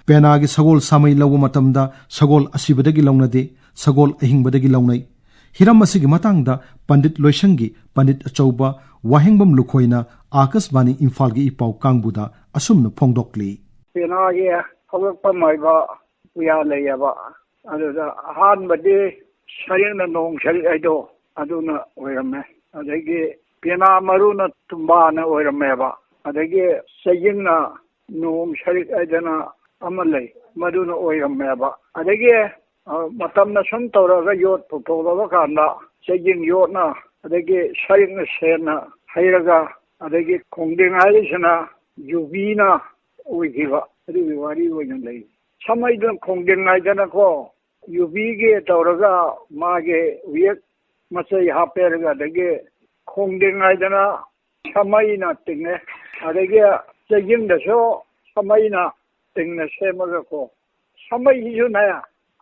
ꯄꯦꯅꯥꯒꯤ ꯁꯒꯣꯜ ꯁꯥꯃꯩ ꯂꯧꯕ ꯃꯇꯝꯗ ꯁꯒꯣꯜ ꯑꯁꯤꯕꯗꯒꯤ ꯂꯧꯅꯗꯦ, ꯁꯒꯣꯜ ꯑꯍꯤꯡꯕꯗꯒꯤ ꯂꯧꯅꯩ꯫ ꯍꯤꯔꯝ ꯑꯁꯤꯒꯤ ꯃꯇꯥꯡꯗ ꯄꯟꯗꯤꯠ ꯂꯣꯏꯁꯪꯒꯤ ꯄꯟꯗꯤꯠ ꯑꯆꯧꯕ ꯋꯥꯍꯦꯡꯕꯝ ꯂꯨꯈꯣꯏꯅ ꯑꯥꯀꯥꯁꯕꯥꯅꯤ ꯏꯝꯐꯥꯜꯒꯤ ꯏ ꯄꯥꯎ ꯀꯥꯡꯕꯨꯗ ꯑꯁꯨꯝꯅ ꯐꯣꯡꯗꯣꯛꯂꯤ꯫ ꯄꯦꯅꯥꯒꯤ ꯍꯧꯔꯛꯐꯝ ꯍꯥꯏꯕ ꯄꯨꯌꯥ ꯂꯩꯌꯦꯕ꯫ ꯑꯗꯨꯗ ꯑꯍꯥꯟꯕꯗꯤ ꯁꯔꯤꯛꯅ ꯅꯣꯡ ꯁꯔꯤꯛ ꯍꯥꯏꯗꯣ ꯑꯗꯨꯅ ꯑꯣꯏꯔꯝꯃꯦ꯫ ꯑꯗꯒꯤ ꯄꯦꯅꯥ ꯃꯔꯨꯅ ꯇꯨꯝꯕꯥꯅ ꯑꯣꯏꯔꯝꯃꯦꯕ꯫ ꯑꯗꯒꯤ ꯆꯩꯖꯤꯡꯅ ꯅꯣꯡ ꯁꯔꯤꯛ ꯍꯥꯏꯗꯅ ꯑꯃ ꯂꯩ, ꯃꯗꯨꯅ ꯑꯣꯏꯔꯝꯃꯦꯕ꯫ ꯑꯗꯒꯤ, ꯑ, ꯃꯇꯝꯅ ꯁꯨꯝ ꯇꯧꯔꯒ ꯌꯣꯠ ꯄꯨꯊꯣꯛꯂꯕ ꯀꯥꯟꯗ ꯆꯩꯖꯤꯡ ꯌꯣꯠꯅ, ꯑꯗꯒꯤ ꯁꯔꯤꯛꯅ ꯁꯦꯟꯅ ꯍꯩꯔꯒ, ꯑꯗꯒꯤ ꯈꯣꯡꯗꯦꯡ ꯍꯥꯏꯔꯤꯁꯤꯅ ꯌꯨꯕꯤꯅ ꯑꯣꯏꯈꯤꯕ, ꯑꯗꯨꯒꯤ ꯋꯥꯔꯤ ꯑꯣꯏꯅ ꯂꯩ꯫ ꯁꯥꯃꯩꯗꯨꯅ ꯈꯣꯡꯗꯦꯡ ꯍꯥꯏꯗꯅꯀꯣ, ꯌꯨꯕꯤꯒꯤ ꯇꯧꯔꯒ ꯃꯥꯒꯤ ꯎꯌꯦꯛ ꯃꯆꯩ ꯍꯥꯞꯄꯦꯔꯒ, ꯑꯗꯒꯤ ꯈꯣꯡꯗꯦꯡ ꯍꯥꯏꯗꯅ ꯁꯥꯃꯩꯅ ꯇꯤꯡꯉꯦ꯫ ꯑꯗꯒꯤ ꯆꯩꯖꯤꯡꯗꯁꯨ ꯁꯥꯃꯩꯅ ꯇꯤꯡꯅ ꯁꯦꯝꯃꯒꯀꯣ, ꯁꯥꯃꯩꯁꯤꯁꯨꯅꯦ,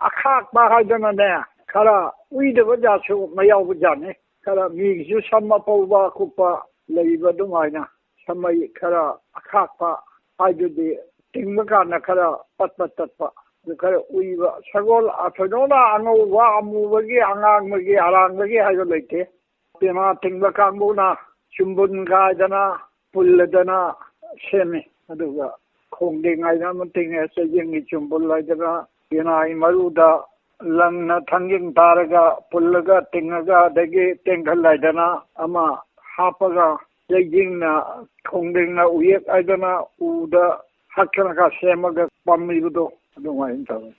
ꯑꯈꯥꯛꯄ ꯍꯥꯏꯗꯅꯅꯦ, ꯈꯔ ꯎꯏꯗꯕ ꯖꯥꯠꯁꯨ ꯑꯃ ꯌꯥꯎꯕ ꯖꯥꯠꯅꯤ꯫ ꯈꯔ ꯃꯤꯒꯤꯁꯨ ꯁꯝ ꯑꯄꯧꯕ ꯑꯀꯨꯞꯄ ꯂꯩꯕ ꯑꯗꯨꯃꯥꯏꯅ ꯁꯥꯃꯩ ꯈꯔ ꯑꯈꯥꯛꯄ ꯍꯥꯏꯗꯨꯗꯤ ꯇꯤꯡꯕ ꯀꯥꯟꯗ ꯈꯔ ꯄꯠ ꯄꯠ ꯇꯠꯄ, ꯑꯗꯨ ꯈꯔ ꯎꯏꯕ꯫ ꯁꯒꯣꯜ ꯊꯣꯏꯗꯣꯛꯅ ꯑꯉꯧꯕ, ꯑꯃꯨꯕꯒꯤ, ꯑꯉꯥꯡꯕꯒꯤ, ꯑꯔꯥꯡꯕꯒꯤ ꯍꯥꯏꯕ ꯂꯩꯇꯦ꯫ ꯄꯦꯅꯥ ꯇꯤꯡꯕ ꯀꯥꯡꯕꯨꯅ ꯆꯨꯝꯕꯨꯟ ꯀꯥꯏꯗꯅ ꯄꯨꯜꯂꯗꯅ ꯁꯦꯝꯃꯤ꯫ ꯑꯗꯨꯒ ꯈꯣꯡꯗꯦꯡ ꯍꯥꯏꯗꯅ ꯑꯃ ꯇꯤꯡꯉꯦ, ꯆꯩꯖꯦꯡꯒꯤ ꯆꯨꯝꯕꯨꯜ ꯍꯥꯏꯗꯅ ꯄꯦꯅꯥꯒꯤ ꯃꯔꯨꯗ ꯂꯪꯅ ꯊꯥꯡꯖꯤꯡ ꯇꯥꯔꯒ ꯄꯨꯜꯂꯒ ꯇꯤꯡꯉꯒ, ꯑꯗꯒꯤ ꯇꯦꯡꯈꯜ ꯍꯥꯏꯗꯅ ꯑꯃ ꯍꯥꯞꯄꯒ, ꯆꯩꯖꯦꯡꯅ ꯈꯣꯡꯗꯦꯡꯅ ꯎꯌꯦꯛ ꯍꯥꯏꯗꯅ ꯎꯗ ꯍꯛꯇꯅꯒ ꯁꯦꯝꯃꯒ ꯄꯝꯃꯤꯕꯗꯣ ꯑꯗꯨꯃꯥꯏꯅ ꯇꯧꯋꯤ꯫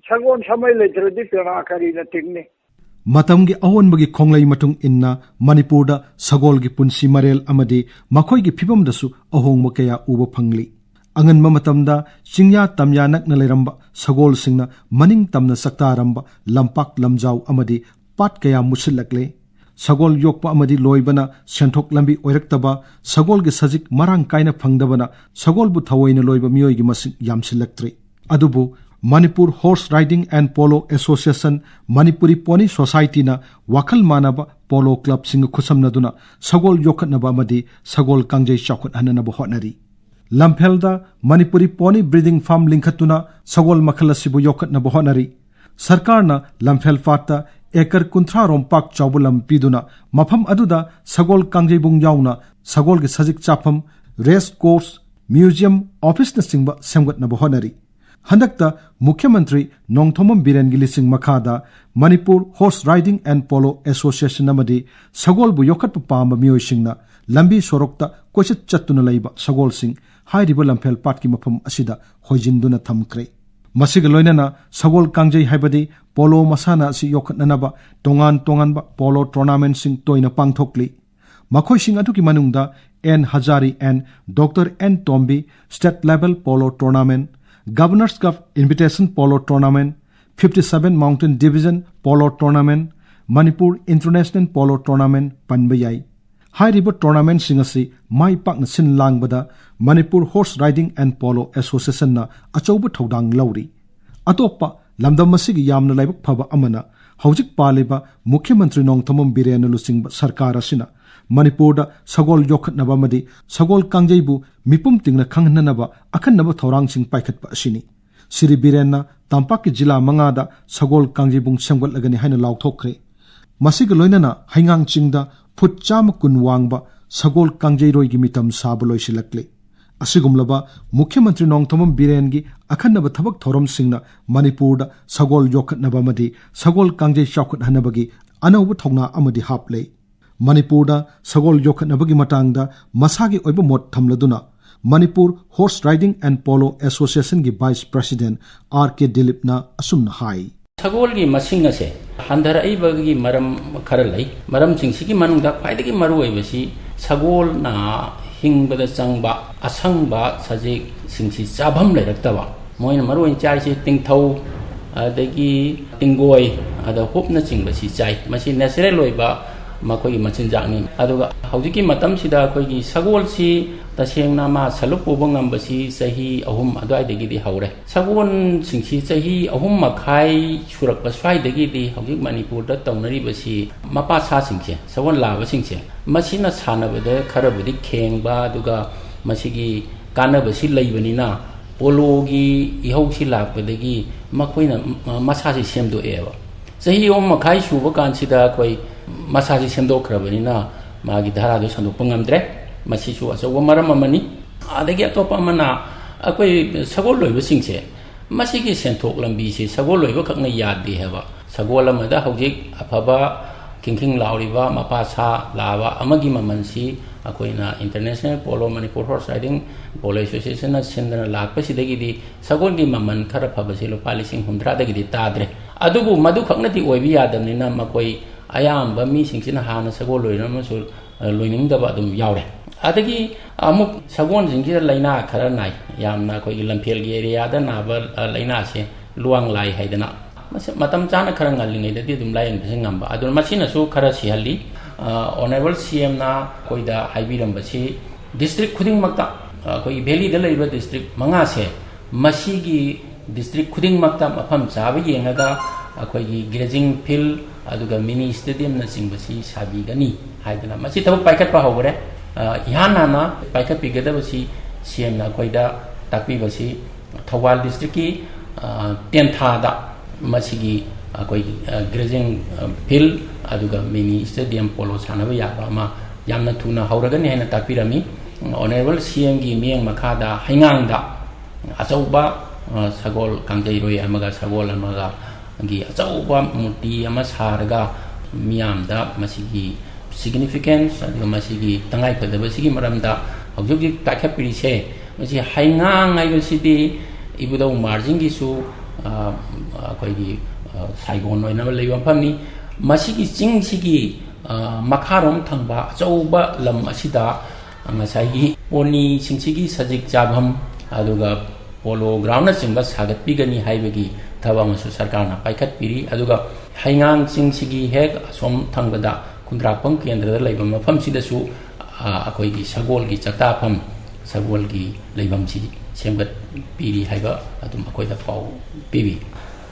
ꯁꯒꯣꯜ ꯁꯃꯩ ꯂꯩꯇ꯭ꯔꯗꯤ ꯄꯦꯅꯥ ꯀꯔꯤꯅ ꯇꯤꯡꯅꯤ? ꯃꯇꯝꯒꯤ ꯑꯑꯣꯟꯕꯒꯤ ꯈꯣꯡꯂꯩ ꯃꯇꯨꯡ ꯏꯟꯅ ꯃꯅꯤꯄꯨꯔꯗ ꯁꯒꯣꯜꯒꯤ ꯄꯨꯟꯁꯤ ꯃꯔꯦꯜ ꯑꯃꯗꯤ ꯃꯈꯣꯏꯒꯤ ꯐꯤꯕꯝꯗꯁꯨ ꯑꯍꯣꯡꯕ ꯀꯌꯥ ꯎꯕ ꯐꯪꯂꯤ꯫ ꯑꯉꯟꯕ ꯃꯇꯝꯗ ꯆꯤꯡꯌꯥ ꯇꯝꯌꯥ ꯅꯛꯅ ꯂꯩꯔꯝꯕ ꯁꯒꯣꯜꯁꯤꯡꯅ ꯃꯅꯤꯡ ꯇꯝꯅ ꯆꯥꯛꯇꯥꯔꯝꯕ ꯂꯝꯄꯥꯛ ꯂꯝꯖꯥꯎ ꯑꯃꯗꯤ ꯄꯥꯠ ꯀꯌꯥ ꯃꯨꯠꯁꯤꯜꯂꯛꯂꯦ꯫ ꯁꯒꯣꯜ ꯌꯣꯛꯄ ꯑꯃꯗꯤ ꯂꯣꯏꯕꯅ ꯁꯦꯟꯊꯣꯛ ꯂꯝꯕꯤ ꯑꯣꯏꯔꯛꯇꯕ, ꯁꯒꯣꯜꯒꯤ ꯁꯖꯤꯛ ꯃꯔꯥꯡ ꯀꯥꯏꯅ ꯐꯪꯗꯕꯅ ꯁꯒꯣꯜꯕꯨ ꯊꯑꯣꯏꯅ ꯂꯣꯏꯕ ꯃꯤꯑꯣꯏꯒꯤ ꯃꯁꯤꯡ ꯌꯥꯝꯁꯤꯜꯂꯛꯇ꯭ꯔꯦ꯫ ꯑꯗꯨꯕꯨ Manipur Horse Riding and Polo Association, Manipuri pony ꯁꯣꯁꯥꯏꯇꯤꯅ ꯋꯥꯈꯜ ꯃꯥꯟꯅꯕ ꯄꯣꯂꯣ ꯀ꯭ꯂꯕꯁꯤꯡꯒ ꯈꯨꯠꯁꯝꯅꯗꯨꯅ ꯁꯒꯣꯜ ꯌꯣꯛꯈꯠꯅꯕ ꯑꯃꯗꯤ ꯁꯒꯣꯜ ꯀꯥꯡꯖꯩ ꯆꯥꯎꯈꯠꯍꯟꯅꯕ ꯍꯣꯠꯅꯔꯤ꯫ ꯂꯝꯐꯦꯜꯗ ꯃꯅꯤꯄꯨꯔꯤ ꯄꯣꯅꯤ ꯕ꯭ꯔꯤꯗꯤꯡ ꯐꯥꯔꯝ ꯂꯤꯡꯈꯠꯇꯨꯅ ꯁꯒꯣꯜ ꯃꯈꯜ ꯑꯁꯤꯕꯨ ꯌꯣꯛꯈꯠꯅꯕ ꯍꯣꯠꯅꯔꯤ꯫ ꯁꯔꯀꯥꯔꯅ ꯂꯝꯐꯦꯜ ꯄꯥꯠꯇ ꯑꯦꯀꯔ ꯀꯨꯟꯊ꯭ꯔꯥ ꯔꯣꯝ ꯄꯥꯛ ꯆꯥꯎꯕ ꯂꯝ ꯄꯤꯗꯨꯅ ꯃꯐꯝ ꯑꯗꯨꯗ ꯁꯒꯣꯜ ꯀꯥꯡꯖꯩꯕꯨꯡ ꯌꯥꯎꯅ ꯁꯒꯣꯜꯒꯤ ꯁꯖꯤꯛ ꯆꯥꯐꯝ, ꯔꯦꯁ ꯀꯣꯔꯁ, ꯃ꯭ꯌꯨꯖꯤꯌꯝ, ꯑꯣꯐꯤꯁꯅꯆꯤꯡꯕ ꯁꯦꯝꯒꯠꯅꯕ ꯍꯣꯠꯅꯔꯤ꯫ ꯍꯟꯗꯛꯇ ꯃꯨꯈ꯭ꯌ ꯃꯟꯇ꯭ꯔꯤ ꯅꯣꯡꯊꯣꯝꯕꯝ ꯕꯤꯔꯦꯟꯒꯤ ꯂꯤꯁꯤꯡ ꯃꯈꯥꯗ Manipur Horse Riding and Polo Association ꯑꯃꯗꯤ ꯁꯒꯣꯜꯕꯨ ꯌꯣꯛꯈꯠꯄ ꯄꯥꯝꯕ ꯃꯤꯑꯣꯏꯁꯤꯡꯅ ꯂꯝꯕꯤ ꯁꯣꯔꯣꯛꯇ ꯀꯣꯏꯆꯠ ꯆꯠꯇꯨꯅ ꯂꯩꯕ ꯁꯒꯣꯜꯁꯤꯡ ꯍꯥꯏꯔꯤꯕ ꯂꯝꯐꯦꯜ ꯄꯥꯠꯀꯤ ꯃꯐꯝ ꯑꯁꯤꯗ ꯍꯣꯏꯖꯤꯟꯗꯨꯅ ꯊꯝꯈ꯭ꯔꯦ꯫ ꯃꯁꯤꯒ ꯂꯣꯏꯅꯅ ꯁꯒꯣꯜ ꯀꯥꯡꯖꯩ ꯍꯥꯏꯕꯗꯤ ꯄꯣꯂꯣ ꯃꯁꯥꯟꯅ ꯑꯁꯤ ꯌꯣꯛꯈꯠꯅꯅꯕ ꯇꯣꯉꯥꯟ ꯇꯣꯉꯥꯟꯕ ꯄꯣꯂꯣ ꯇꯣꯔꯅꯥꯃꯦꯟꯠꯁꯤꯡ ꯇꯣꯏꯅ ꯄꯥꯡꯊꯣꯛꯂꯤ꯫ ꯃꯈꯣꯏꯁꯤꯡ ꯑꯗꯨꯒꯤ ꯃꯅꯨꯡꯗ N Hazari N doctor N Tombi State Level Polo Tournament, Governor's Cup Invitation Polo Tournament, fifty seven Mountain Division Polo Tournament, Manipur International Polo Tournament ꯄꯟꯕ ꯌꯥꯏ꯫ ꯍꯥꯏꯔꯤꯕ ꯇꯣꯔꯅꯥꯃꯦꯟꯠꯁꯤꯡ ꯑꯁꯤ ꯃꯥꯏ ꯄꯥꯛꯅ ꯁꯤꯟ ꯂꯥꯡꯕꯗ Manipur Horse Riding and Polo Associationꯅ ꯑꯆꯧꯕ ꯊꯧꯗꯥꯡ ꯂꯧꯔꯤ꯫ ꯑꯇꯣꯞꯄ ꯂꯝꯗꯝ ꯑꯁꯤꯒꯤ ꯌꯥꯝꯅ ꯂꯥꯏꯕꯛ ꯐꯕ ꯑꯃꯅ, ꯍꯧꯖꯤꯛ ꯄꯥꯜꯂꯤꯕ ꯃꯨꯈ꯭ꯌ ꯃꯟꯇ꯭ꯔꯤ ꯅꯣꯡꯊꯣꯝꯕꯝ ꯕꯤꯔꯦꯟꯅ ꯂꯨꯆꯤꯡꯕ ꯁꯔꯀꯥꯔ ꯑꯁꯤꯅ ꯃꯅꯤꯄꯨꯔꯗ ꯁꯒꯣꯜ ꯌꯣꯛꯈꯠꯅꯕ ꯑꯃꯗꯤ ꯁꯒꯣꯜ ꯀꯥꯡꯖꯩꯕꯨ ꯃꯤꯄꯨꯝ ꯇꯤꯡꯅ ꯈꯪꯍꯟꯅꯅꯕ ꯑꯈꯟꯅꯕ ꯊꯧꯔꯥꯡꯁꯤꯡ ꯄꯥꯏꯈꯠꯄ ꯑꯁꯤꯅꯤ꯫ ꯁ꯭ꯔꯤ ꯕꯤꯔꯦꯟꯅ ꯇꯝꯄꯥꯛꯀꯤ ꯖꯤꯂꯥ ꯃꯉꯥꯗ ꯁꯒꯣꯜ ꯀꯥꯡꯖꯩꯕꯨꯡ ꯁꯦꯝꯒꯠꯂꯒꯅꯤ ꯍꯥꯏꯅ ꯂꯥꯎꯊꯣꯛꯈ꯭ꯔꯦ꯫ ꯃꯁꯤꯒ ꯂꯣꯏꯅꯅ ꯍꯩꯉꯥꯡ ꯆꯤꯡꯗ ꯐꯨꯠ ꯆꯥꯝꯃ ꯀꯨꯟ ꯋꯥꯡꯕ ꯁꯒꯣꯜ ꯀꯥꯡꯖꯩꯔꯣꯏꯒꯤ ꯃꯤꯇꯝ ꯁꯥꯕ ꯂꯣꯏꯁꯤꯜꯂꯛꯂꯦ꯫ ꯑꯁꯤꯒꯨꯝꯂꯕ ꯃꯨꯈ꯭ꯌ ꯃꯟꯇ꯭ꯔꯤ ꯅꯣꯡꯊꯣꯝꯕꯝ ꯕꯤꯔꯦꯟꯒꯤ ꯑꯈꯟꯅꯕ ꯊꯕꯛ ꯊꯧꯔꯝꯁꯤꯡꯅ ꯃꯅꯤꯄꯨꯔꯗ ꯁꯒꯣꯜ ꯌꯣꯛꯈꯠꯅꯕ ꯑꯃꯗꯤ ꯁꯒꯣꯜ ꯀꯥꯡꯖꯩ ꯆꯥꯎꯈꯠꯍꯟꯅꯕꯒꯤ ꯑꯅꯧꯕ ꯊꯧꯅꯥ ꯑꯃꯗꯤ ꯍꯥꯞꯂꯦ꯫ ꯃꯅꯤꯄꯨꯔꯗ ꯁꯒꯣꯜ ꯌꯣꯛꯈꯠꯅꯕꯒꯤ ꯃꯇꯥꯡꯗ ꯃꯁꯥꯒꯤ ꯑꯣꯏꯕ ꯃꯣꯠ ꯊꯝꯂꯗꯨꯅ Manipur Horse Riding and Polo Associationꯒꯤ vice president R K Dilipꯅ ꯑꯁꯨꯝꯅ ꯍꯥꯏ꯫ ꯁꯒꯣꯜꯒꯤ ꯃꯁꯤꯡ ꯑꯁꯦ ꯍꯟꯊꯔꯛꯏꯕꯒꯤ ꯃꯔꯝ ꯈꯔ ꯂꯩ꯫ ꯃꯔꯝꯁꯤꯡꯁꯤꯒꯤ ꯃꯅꯨꯡꯗ ꯈ꯭ꯋꯥꯏꯗꯒꯤ ꯃꯔꯨꯑꯣꯏꯕꯁꯤ ꯁꯒꯣꯜꯅ ꯍꯤꯡꯕꯗ ꯆꯪꯕ ꯑꯁꯪꯕ ꯁꯖꯤꯛꯁꯤꯡꯁꯤ ꯆꯥꯐꯝ ꯂꯩꯔꯛꯇꯕ꯫ ꯃꯣꯏꯅ ꯃꯔꯨꯑꯣꯏꯅ ꯆꯥꯏꯁꯦ ꯇꯤꯡꯊꯧ, ꯑꯗꯒꯤ ꯇꯤꯡꯒꯣꯏ, ꯑꯗ ꯍꯨꯞꯅꯆꯤꯡꯕꯁꯤ ꯆꯥꯏ꯫ ꯃꯁꯤ natural ꯑꯣꯏꯕ ꯃꯈꯣꯏꯒꯤ ꯃꯆꯤꯟꯖꯥꯛꯅꯤ꯫ ꯑꯗꯨꯒ ꯍꯧꯖꯤꯛꯀꯤ ꯃꯇꯝꯁꯤꯗ ꯑꯩꯈꯣꯏꯒꯤ ꯁꯒꯣꯜꯁꯤ ꯇꯁꯦꯡꯅ ꯃꯥ ꯁꯂꯨꯛ ꯄꯨꯕ ꯉꯝꯕꯁꯤ ꯆꯍꯤ ꯑꯍꯨꯝ ꯑꯗꯨꯋꯥꯏꯗꯒꯤꯗꯤ ꯍꯧꯔꯦ꯫ ꯁꯒꯣꯜꯁꯤꯡꯁꯤ ꯆꯍꯤ ꯑꯍꯨꯝ ꯃꯈꯥꯏ ꯁꯨꯔꯛꯄ ꯁ꯭ꯋꯥꯏꯗꯒꯤꯗꯤ ꯍꯧꯖꯤꯛ ꯃꯅꯤꯄꯨꯔꯗ ꯇꯧꯅꯔꯤꯕꯁꯤ ꯃꯄꯥ ꯁꯥꯁꯤꯡꯁꯦ, ꯁꯒꯣꯜ ꯂꯥꯕꯁꯤꯡꯁꯦ, ꯃꯁꯤꯅ ꯁꯥꯟꯅꯕꯗ ꯈꯔꯕꯨꯗꯤ ꯈꯦꯡꯕ, ꯑꯗꯨꯒ ꯃꯁꯤꯒꯤ ꯀꯥꯟꯅꯕꯁꯤ ꯂꯩꯕꯅꯤꯅ ꯄꯣꯂꯣꯒꯤ ꯏꯍꯧꯁꯤ ꯂꯥꯛꯄꯗꯒꯤ ꯃꯈꯣꯏꯅ ꯃ-, ꯃꯁꯥꯁꯤ ꯁꯦꯝꯗꯣꯛꯑꯦꯕ꯫ ꯆꯍꯤ ꯑꯍꯨꯝ ꯃꯈꯥꯏ ꯁꯨꯕ ꯀꯥꯟꯁꯤꯗ ꯑꯩꯈꯣꯏ ꯃꯁꯥꯁꯤ ꯁꯦꯝꯗꯣꯛꯈ꯭ꯔꯕꯅꯤꯅ ꯃꯥꯒꯤ ꯙꯥꯔꯥꯗꯨ ꯁꯟꯗꯣꯛꯄ ꯉꯝꯗ꯭ꯔꯦ꯫ ꯃꯁꯤꯁꯨ ꯑꯆꯧꯕ ꯃꯔꯝ ꯑꯃꯅꯤ꯫ ꯑꯗꯒꯤ ꯑꯇꯣꯞꯄ ꯑꯃꯅ ꯑꯩꯈꯣꯏ ꯁꯒꯣꯜ ꯂꯣꯏꯕꯁꯤꯡꯁꯦ, ꯃꯁꯤꯒꯤ ꯁꯦꯟꯊꯣꯛ ꯂꯝꯕꯤꯁꯤ ꯁꯒꯣꯜ ꯂꯣꯏꯕꯈꯛꯅ ꯌꯥꯗꯦ ꯍꯥꯏꯕ꯫ ꯁꯒꯣꯜ ꯑꯃꯗ ꯍꯧꯖꯤꯛ ꯑꯐꯕ ꯈꯤꯡꯈꯤꯡ ꯂꯥꯎꯔꯤꯕ ꯃꯄꯥ ꯁꯥ ꯂꯥꯕ ꯑꯃꯒꯤ ꯃꯃꯜꯁꯤ ꯑꯩꯈꯣꯏꯅ International Polo Manipur Horse Riding Polo Associationꯅ ꯁꯤꯟꯗꯅ ꯂꯥꯛꯄꯁꯤꯗꯒꯤꯗꯤ ꯁꯒꯣꯜꯒꯤ ꯃꯃꯜ ꯈꯔ ꯐꯕꯁꯤ ꯂꯨꯄꯥ ꯂꯤꯁꯤꯡ ꯍꯨꯝꯗ꯭ꯔꯥꯗꯒꯤꯗꯤ ꯇꯥꯗ꯭ꯔꯦ꯫ ꯑꯗꯨꯕꯨ ꯃꯗꯨꯈꯛꯅꯗꯤ ꯑꯣꯏꯕ ꯌꯥꯗꯕꯅꯤꯅ ꯃꯈꯣꯏ ꯑꯌꯥꯝꯕ ꯃꯤꯁꯤꯡꯁꯤꯅ ꯍꯥꯟꯅ ꯁꯒꯣꯜ ꯂꯣꯏꯔꯝꯃꯁꯨ, ꯑ, ꯂꯣꯏꯅꯤꯡꯗꯕ ꯑꯗꯨꯝ ꯌꯥꯎꯔꯦ꯫ ꯑꯗꯒꯤ ꯑꯃꯨꯛ ꯁꯒꯣꯜꯁꯤꯡꯁꯤꯗ ꯂꯥꯏꯅꯥ ꯈꯔ ꯅꯥꯏ꯫ ꯌꯥꯝꯅ ꯑꯩꯈꯣꯏꯒꯤ ꯂꯝꯐꯦꯜꯒꯤ ꯑꯦꯔꯤꯌꯥꯗ ꯅꯥꯕ, ꯑ, ꯂꯥꯏꯅꯥꯁꯦ ꯂꯨꯋꯥꯡ ꯂꯥꯏ ꯍꯥꯏꯗꯅ꯫ ꯃꯁꯤ ꯃꯇꯝ ꯆꯥꯅ ꯈꯔ ꯉꯜꯂꯤꯉꯩꯗꯗꯤ ꯑꯗꯨꯝ ꯂꯥꯌꯦꯡꯕꯁꯦ ꯉꯝꯕ꯫ ꯑꯗꯨꯅ ꯃꯁꯤꯅꯁꯨ ꯈꯔ ꯁꯤꯍꯜꯂꯤ꯫ ꯑ, Honourable C Mꯅ ꯑꯩꯈꯣꯏꯗ ꯍꯥꯏꯕꯤꯔꯝꯕꯁꯤ district ꯈꯨꯗꯤꯡꯃꯛꯇ, ꯑ, ꯑꯩꯈꯣꯏꯒꯤ valleyꯗ ꯂꯩꯔꯤꯕ district ꯃꯉꯥꯁꯦ, ꯃꯁꯤꯒꯤ district ꯈꯨꯗꯤꯡꯃꯛꯇ ꯃꯐꯝ ꯆꯥꯕ ꯌꯦꯡꯉꯒ ꯑꯩꯈꯣꯏꯒꯤ grazing field, ꯑꯗꯨꯒ mini stadiumꯅꯆꯤꯡꯕꯁꯤ ꯁꯥꯕꯤꯒꯅꯤ ꯍꯥꯏꯗꯅ ꯃꯁꯤ ꯊꯕꯛ ꯄꯥꯏꯈꯠꯄ ꯍꯧꯈꯔꯦ꯫ ꯑ, ꯏꯍꯥꯟ ꯍꯥꯟꯅ ꯄꯥꯏꯈꯠꯄꯤꯒꯗꯕꯁꯤ ꯁꯤ ꯑꯦꯝꯅ ꯑꯩꯈꯣꯏꯗ ꯇꯥꯛꯄꯤꯕꯁꯤ ꯊꯧꯕꯥꯜ districtꯀꯤ, ꯑ, ꯇꯦꯟꯊꯥꯗ ꯃꯁꯤꯒꯤ ꯑꯩꯈꯣꯏꯒꯤ, ꯑ, grazing, ꯑ, field ꯑꯗꯨꯒ mini stadium, polo ꯁꯥꯟꯅꯕ ꯌꯥꯕ ꯑꯃ ꯌꯥꯝꯅ ꯊꯨꯅ ꯍꯧꯔꯒꯅꯤ ꯍꯥꯏꯅ ꯇꯥꯛꯄꯤꯔꯝꯃꯤ꯫ Honourable ꯁꯤ ꯑꯦꯝꯒꯤ ꯃꯤꯠꯌꯦꯡ ꯃꯈꯥꯗ ꯍꯩꯉꯥꯡꯗ ꯑꯆꯧꯕ, ꯑ, ꯁꯒꯣꯜ ꯀꯥꯡꯖꯩꯔꯣꯏ ꯑꯃꯒ ꯁꯒꯣꯜ ꯑꯃꯒ ꯒꯤ ꯑꯆꯧꯕ ꯃꯨꯔꯇꯤ ꯑꯃ ꯁꯥꯔꯒ ꯃꯤꯌꯥꯝꯗ ꯃꯁꯤꯒꯤ significance ꯑꯗꯨꯒ ꯃꯁꯤꯒꯤ ꯇꯉꯥꯏꯐꯗꯕꯁꯤꯒꯤ ꯃꯔꯝꯗ ꯍꯧꯖꯤꯛ ꯍꯧꯖꯤꯛ ꯇꯥꯛꯈꯠꯄꯤꯔꯤꯁꯦ꯫ ꯃꯁꯤ ꯍꯩꯉꯥꯡ ꯍꯥꯏꯕꯁꯤꯗꯤ ꯏꯕꯨꯙꯧ ꯃꯥꯔꯖꯤꯡꯒꯤꯁꯨ, ꯑ, ꯑꯩꯈꯣꯏꯒꯤ, ꯑ, ꯁꯥꯏꯒꯣꯟ ꯑꯣꯏꯅ ꯂꯩꯕ ꯃꯐꯝꯅꯤ꯫ ꯃꯁꯤꯒꯤ ꯆꯤꯡꯁꯤꯒꯤ, ꯑ, ꯃꯈꯥꯔꯣꯝ ꯊꯪꯕ ꯑꯆꯧꯕ ꯂꯝ ꯑꯁꯤꯗ ꯉꯁꯥꯏꯒꯤ ꯄꯣꯅꯤꯁꯤꯡꯁꯤꯒꯤ ꯁꯖꯤꯛ ꯆꯥꯐꯝ, ꯑꯗꯨꯒ polo groundꯅꯆꯤꯡꯕ ꯁꯥꯒꯠꯄꯤꯒꯅꯤ ꯍꯥꯏꯕꯒꯤ ꯊꯕꯛ ꯑꯃꯁꯨ ꯁꯔꯀꯥꯔꯅ ꯄꯥꯏꯈꯠꯄꯤꯔꯤ꯫ ꯑꯗꯨꯒ ꯍꯩꯉꯥꯡ ꯆꯤꯡꯁꯤꯒꯤ ꯍꯦꯛ ꯑꯁꯣꯝ ꯊꯪꯕꯗ ꯈꯨꯟꯗ꯭ꯔꯥꯛꯄꯝ ꯀꯦꯟꯗ꯭ꯔꯗ ꯂꯩꯕ ꯃꯐꯝꯁꯤꯗꯁꯨ, ꯑ, ꯑꯩꯈꯣꯏꯒꯤ ꯁꯒꯣꯜꯒꯤ ꯆꯥꯛꯇꯥꯐꯝ, ꯁꯒꯣꯜꯒꯤ ꯂꯩꯐꯝꯁꯤ ꯁꯦꯝꯒꯠꯄꯤꯔꯤ ꯍꯥꯏꯕ ꯑꯗꯨꯝ ꯑꯩꯈꯣꯏꯗ ꯄꯥꯎ ꯄꯤꯕꯤ꯫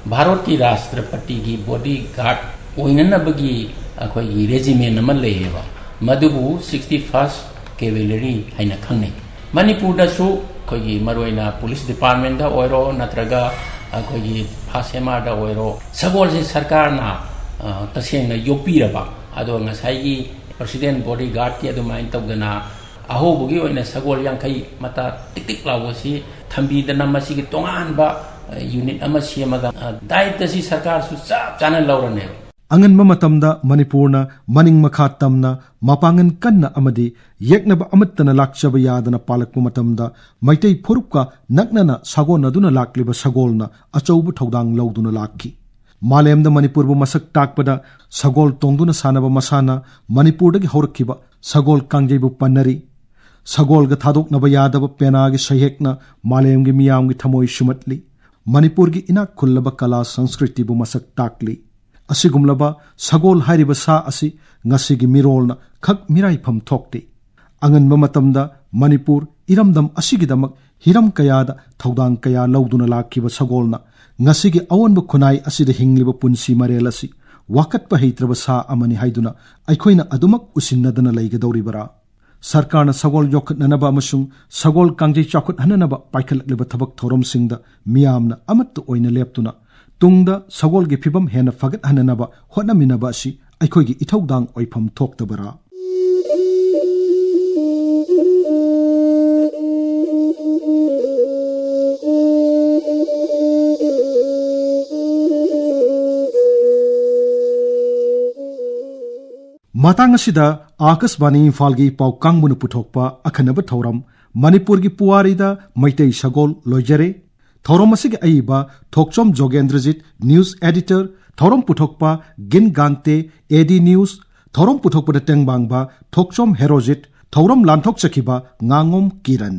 ꯚꯥꯔꯠꯀꯤ ꯔꯥꯁꯇ꯭ꯔꯄꯇꯤꯒꯤ bodyguard ꯑꯣꯏꯅꯅꯕꯒꯤ ꯑꯩꯈꯣꯏꯒꯤ regiment ꯑꯃ ꯂꯩꯌꯦꯕ, ꯃꯗꯨꯕꯨ sixty first cavalry ꯍꯥꯏꯅ ꯈꯪꯅꯩ꯫ ꯃꯅꯤꯄꯨꯔꯗꯁꯨ ꯑꯩꯈꯣꯏꯒꯤ ꯃꯔꯨꯑꯣꯏꯅ police departmentꯇ ꯑꯣꯏꯔꯣ ꯅꯠꯇ꯭ꯔꯒ ꯑꯩꯈꯣꯏꯒꯤ first M Rꯗ ꯑꯣꯏꯔꯣ, ꯁꯒꯣꯜꯁꯦ ꯁꯔꯀꯥꯔꯅ, ꯑ, ꯇꯁꯦꯡꯅ ꯌꯣꯛꯄꯤꯔꯕ, ꯑꯗꯣ ꯉꯁꯥꯏꯒꯤ president bodyguardꯀꯤ ꯑꯗꯨꯃꯥꯏꯅ ꯇꯧꯗꯅ ꯑꯍꯧꯕꯒꯤ ꯑꯣꯏꯅ ꯁꯒꯣꯜ ꯌꯥꯡꯈꯩ ꯃꯇꯥ ꯇꯤꯛ ꯇꯤꯛ ꯂꯥꯎꯕꯁꯤ ꯊꯝꯕꯤꯗꯅ ꯃꯁꯤꯒꯤ ꯇꯣꯉꯥꯟꯕ, ꯑ, unit ꯑꯃ ꯁꯦꯝꯃꯒ, ꯑ, ꯗꯥꯌꯤꯠꯇ ꯁꯤ ꯁꯔꯀꯥꯔꯁꯨ ꯆꯞ ꯆꯥꯅ ꯂꯧꯔꯅꯦꯕ꯫ ꯑꯉꯟꯕ ꯃꯇꯝꯗ ꯃꯅꯤꯄꯨꯔꯅ ꯃꯅꯤꯡ ꯃꯈꯥ ꯇꯝꯅ ꯃꯄꯥꯡꯒꯜ ꯀꯟꯅ ꯑꯃꯗꯤ ꯌꯦꯛꯅꯕ ꯑꯃꯠꯇꯅ ꯂꯥꯛꯆꯕ ꯌꯥꯗꯅ ꯄꯥꯜꯂꯛꯄ ꯃꯇꯝꯗ ꯃꯩꯇꯩ ꯐꯨꯔꯨꯞꯀ ꯅꯛꯅꯅ ꯁꯥꯒꯣꯟꯅꯗꯨꯅ ꯂꯥꯛꯂꯤꯕ ꯁꯒꯣꯜꯅ ꯑꯆꯧꯕ ꯊꯧꯗꯥꯡ ꯂꯧꯗꯨꯅ ꯂꯥꯛꯈꯤ꯫ ꯃꯥꯂꯦꯝꯗ ꯃꯅꯤꯄꯨꯔꯕꯨ ꯃꯁꯛ ꯇꯥꯛꯄꯗ ꯁꯒꯣꯜ ꯇꯣꯡꯗꯨꯅ ꯁꯥꯟꯅꯕ ꯃꯁꯥꯟꯅ ꯃꯅꯤꯄꯨꯔꯗꯒꯤ ꯍꯧꯔꯛꯈꯤꯕ ꯁꯒꯣꯜ ꯀꯥꯡꯖꯩꯕꯨ ꯄꯟꯅꯔꯤ꯫ ꯁꯒꯣꯜꯒ ꯊꯥꯗꯣꯛꯅꯕ ꯌꯥꯗꯕ ꯄꯦꯅꯥꯒꯤ ꯁꯩꯍꯦꯛꯅ ꯃꯥꯂꯦꯝꯒꯤ ꯃꯤꯌꯥꯝꯒꯤ ꯊꯃꯣꯏ ꯁꯨꯝꯍꯠꯂꯤ꯫ ꯃꯅꯤꯄꯨꯔꯒꯤ ꯏꯅꯥꯛ ꯈꯨꯜꯂꯕ ꯀꯂꯥ ꯁꯪꯁꯀ꯭ꯔꯤꯇꯤꯕꯨ ꯃꯁꯛ ꯇꯥꯛꯂꯤ꯫ ꯑꯁꯤꯒꯨꯝꯂꯕ ꯁꯒꯣꯜ ꯍꯥꯏꯔꯤꯕ ꯁꯥ ꯑꯁꯤ ꯉꯁꯤꯒꯤ ꯃꯤꯔꯣꯜꯅ ꯈꯛ ꯃꯤꯔꯥꯏꯐꯝ ꯊꯣꯛꯇꯦ꯫ ꯑꯉꯟꯕ ꯃꯇꯝꯗ ꯃꯅꯤꯄꯨꯔ ꯏꯔꯝꯗꯝ ꯑꯁꯤꯒꯤꯗꯃꯛ ꯍꯤꯔꯝ ꯀꯌꯥꯗ ꯊꯧꯗꯥꯡ ꯀꯌꯥ ꯂꯧꯗꯨꯅ ꯂꯥꯛꯈꯤꯕ ꯁꯒꯣꯜꯅ ꯉꯁꯤꯒꯤ ꯑꯑꯣꯟꯕ ꯈꯨꯟꯅꯥꯏ ꯑꯁꯤꯗ ꯍꯤꯡꯂꯤꯕ ꯄꯨꯟꯁꯤ ꯃꯔꯦꯜ ꯑꯁꯤ ꯋꯥꯀꯠꯄ ꯍꯩꯇ꯭ꯔꯕ ꯁꯥ ꯑꯃꯅꯤ ꯍꯥꯏꯗꯨꯅ ꯑꯩꯈꯣꯏꯅ ꯑꯗꯨꯃꯛ ꯎꯁꯤꯟꯅꯗꯅ ꯂꯩꯒꯗꯧꯔꯤꯕꯔꯥ? ꯁꯔꯀꯥꯔꯅ ꯁꯒꯣꯜ ꯌꯣꯛꯈꯠꯅꯅꯕ ꯑꯃꯁꯨꯡ ꯁꯒꯣꯜ ꯀꯥꯡꯖꯩ ꯆꯥꯎꯈꯠꯍꯟꯅꯅꯕ ꯄꯥꯏꯈꯠꯂꯛꯂꯤꯕ ꯊꯕꯛ ꯊꯧꯔꯝꯁꯤꯡꯗ ꯃꯤꯌꯥꯝꯅ ꯑꯃꯠꯇ ꯑꯣꯏꯅ ꯂꯦꯞꯇꯨꯅ ꯇꯨꯡꯗ ꯁꯒꯣꯜꯒꯤ ꯐꯤꯕꯝ ꯍꯦꯟꯅ ꯐꯒꯠꯍꯟꯅꯅꯕ ꯍꯣꯠꯅꯃꯤꯟꯅꯕ ꯑꯁꯤ ꯑꯩꯈꯣꯏꯒꯤ ꯏꯊꯧꯗꯥꯡ ꯑꯣꯏꯐꯝ ꯊꯣꯛꯇꯕꯔꯥ? ꯃꯇꯥꯡ ꯑꯁꯤꯗ ꯑꯥꯀꯥꯁꯕꯥꯅꯤ ꯏꯝꯐꯥꯜꯒꯤ ꯄꯥꯎ ꯀꯥꯡꯕꯨꯅ ꯄꯨꯊꯣꯛꯄ ꯑꯈꯟꯅꯕ ꯊꯧꯔꯝ ꯃꯅꯤꯄꯨꯔꯒꯤ ꯄꯨꯋꯥꯔꯤꯗ ꯃꯩꯇꯩ ꯁꯒꯣꯜ ꯂꯣꯏꯖꯔꯦ꯫ ꯊꯧꯔꯝ ꯑꯁꯤꯒꯤ ꯑꯏꯕ ꯊꯣꯛꯆꯣꯝ ꯖꯣꯒꯦꯟꯗ꯭ꯔꯖꯤꯠ, ꯅ꯭ꯌꯨꯁ ꯑꯦꯗꯤꯇꯔ, ꯊꯧꯔꯝ ꯄꯨꯊꯣꯛꯄ ꯒꯤꯟ ꯒꯥꯡꯇꯦ, ꯑꯦ ꯗꯤ ꯅ꯭ꯌꯨꯁ, ꯊꯧꯔꯝ ꯄꯨꯊꯣꯛꯄꯗ ꯇꯦꯡꯕꯥꯡꯕ ꯊꯣꯛꯆꯣꯝ ꯍꯦꯔꯣꯖꯤꯠ, ꯊꯧꯔꯝ ꯂꯥꯟꯊꯣꯛꯆꯈꯤꯕ ꯉꯥꯉꯣꯝ ꯀꯤꯔꯟ꯫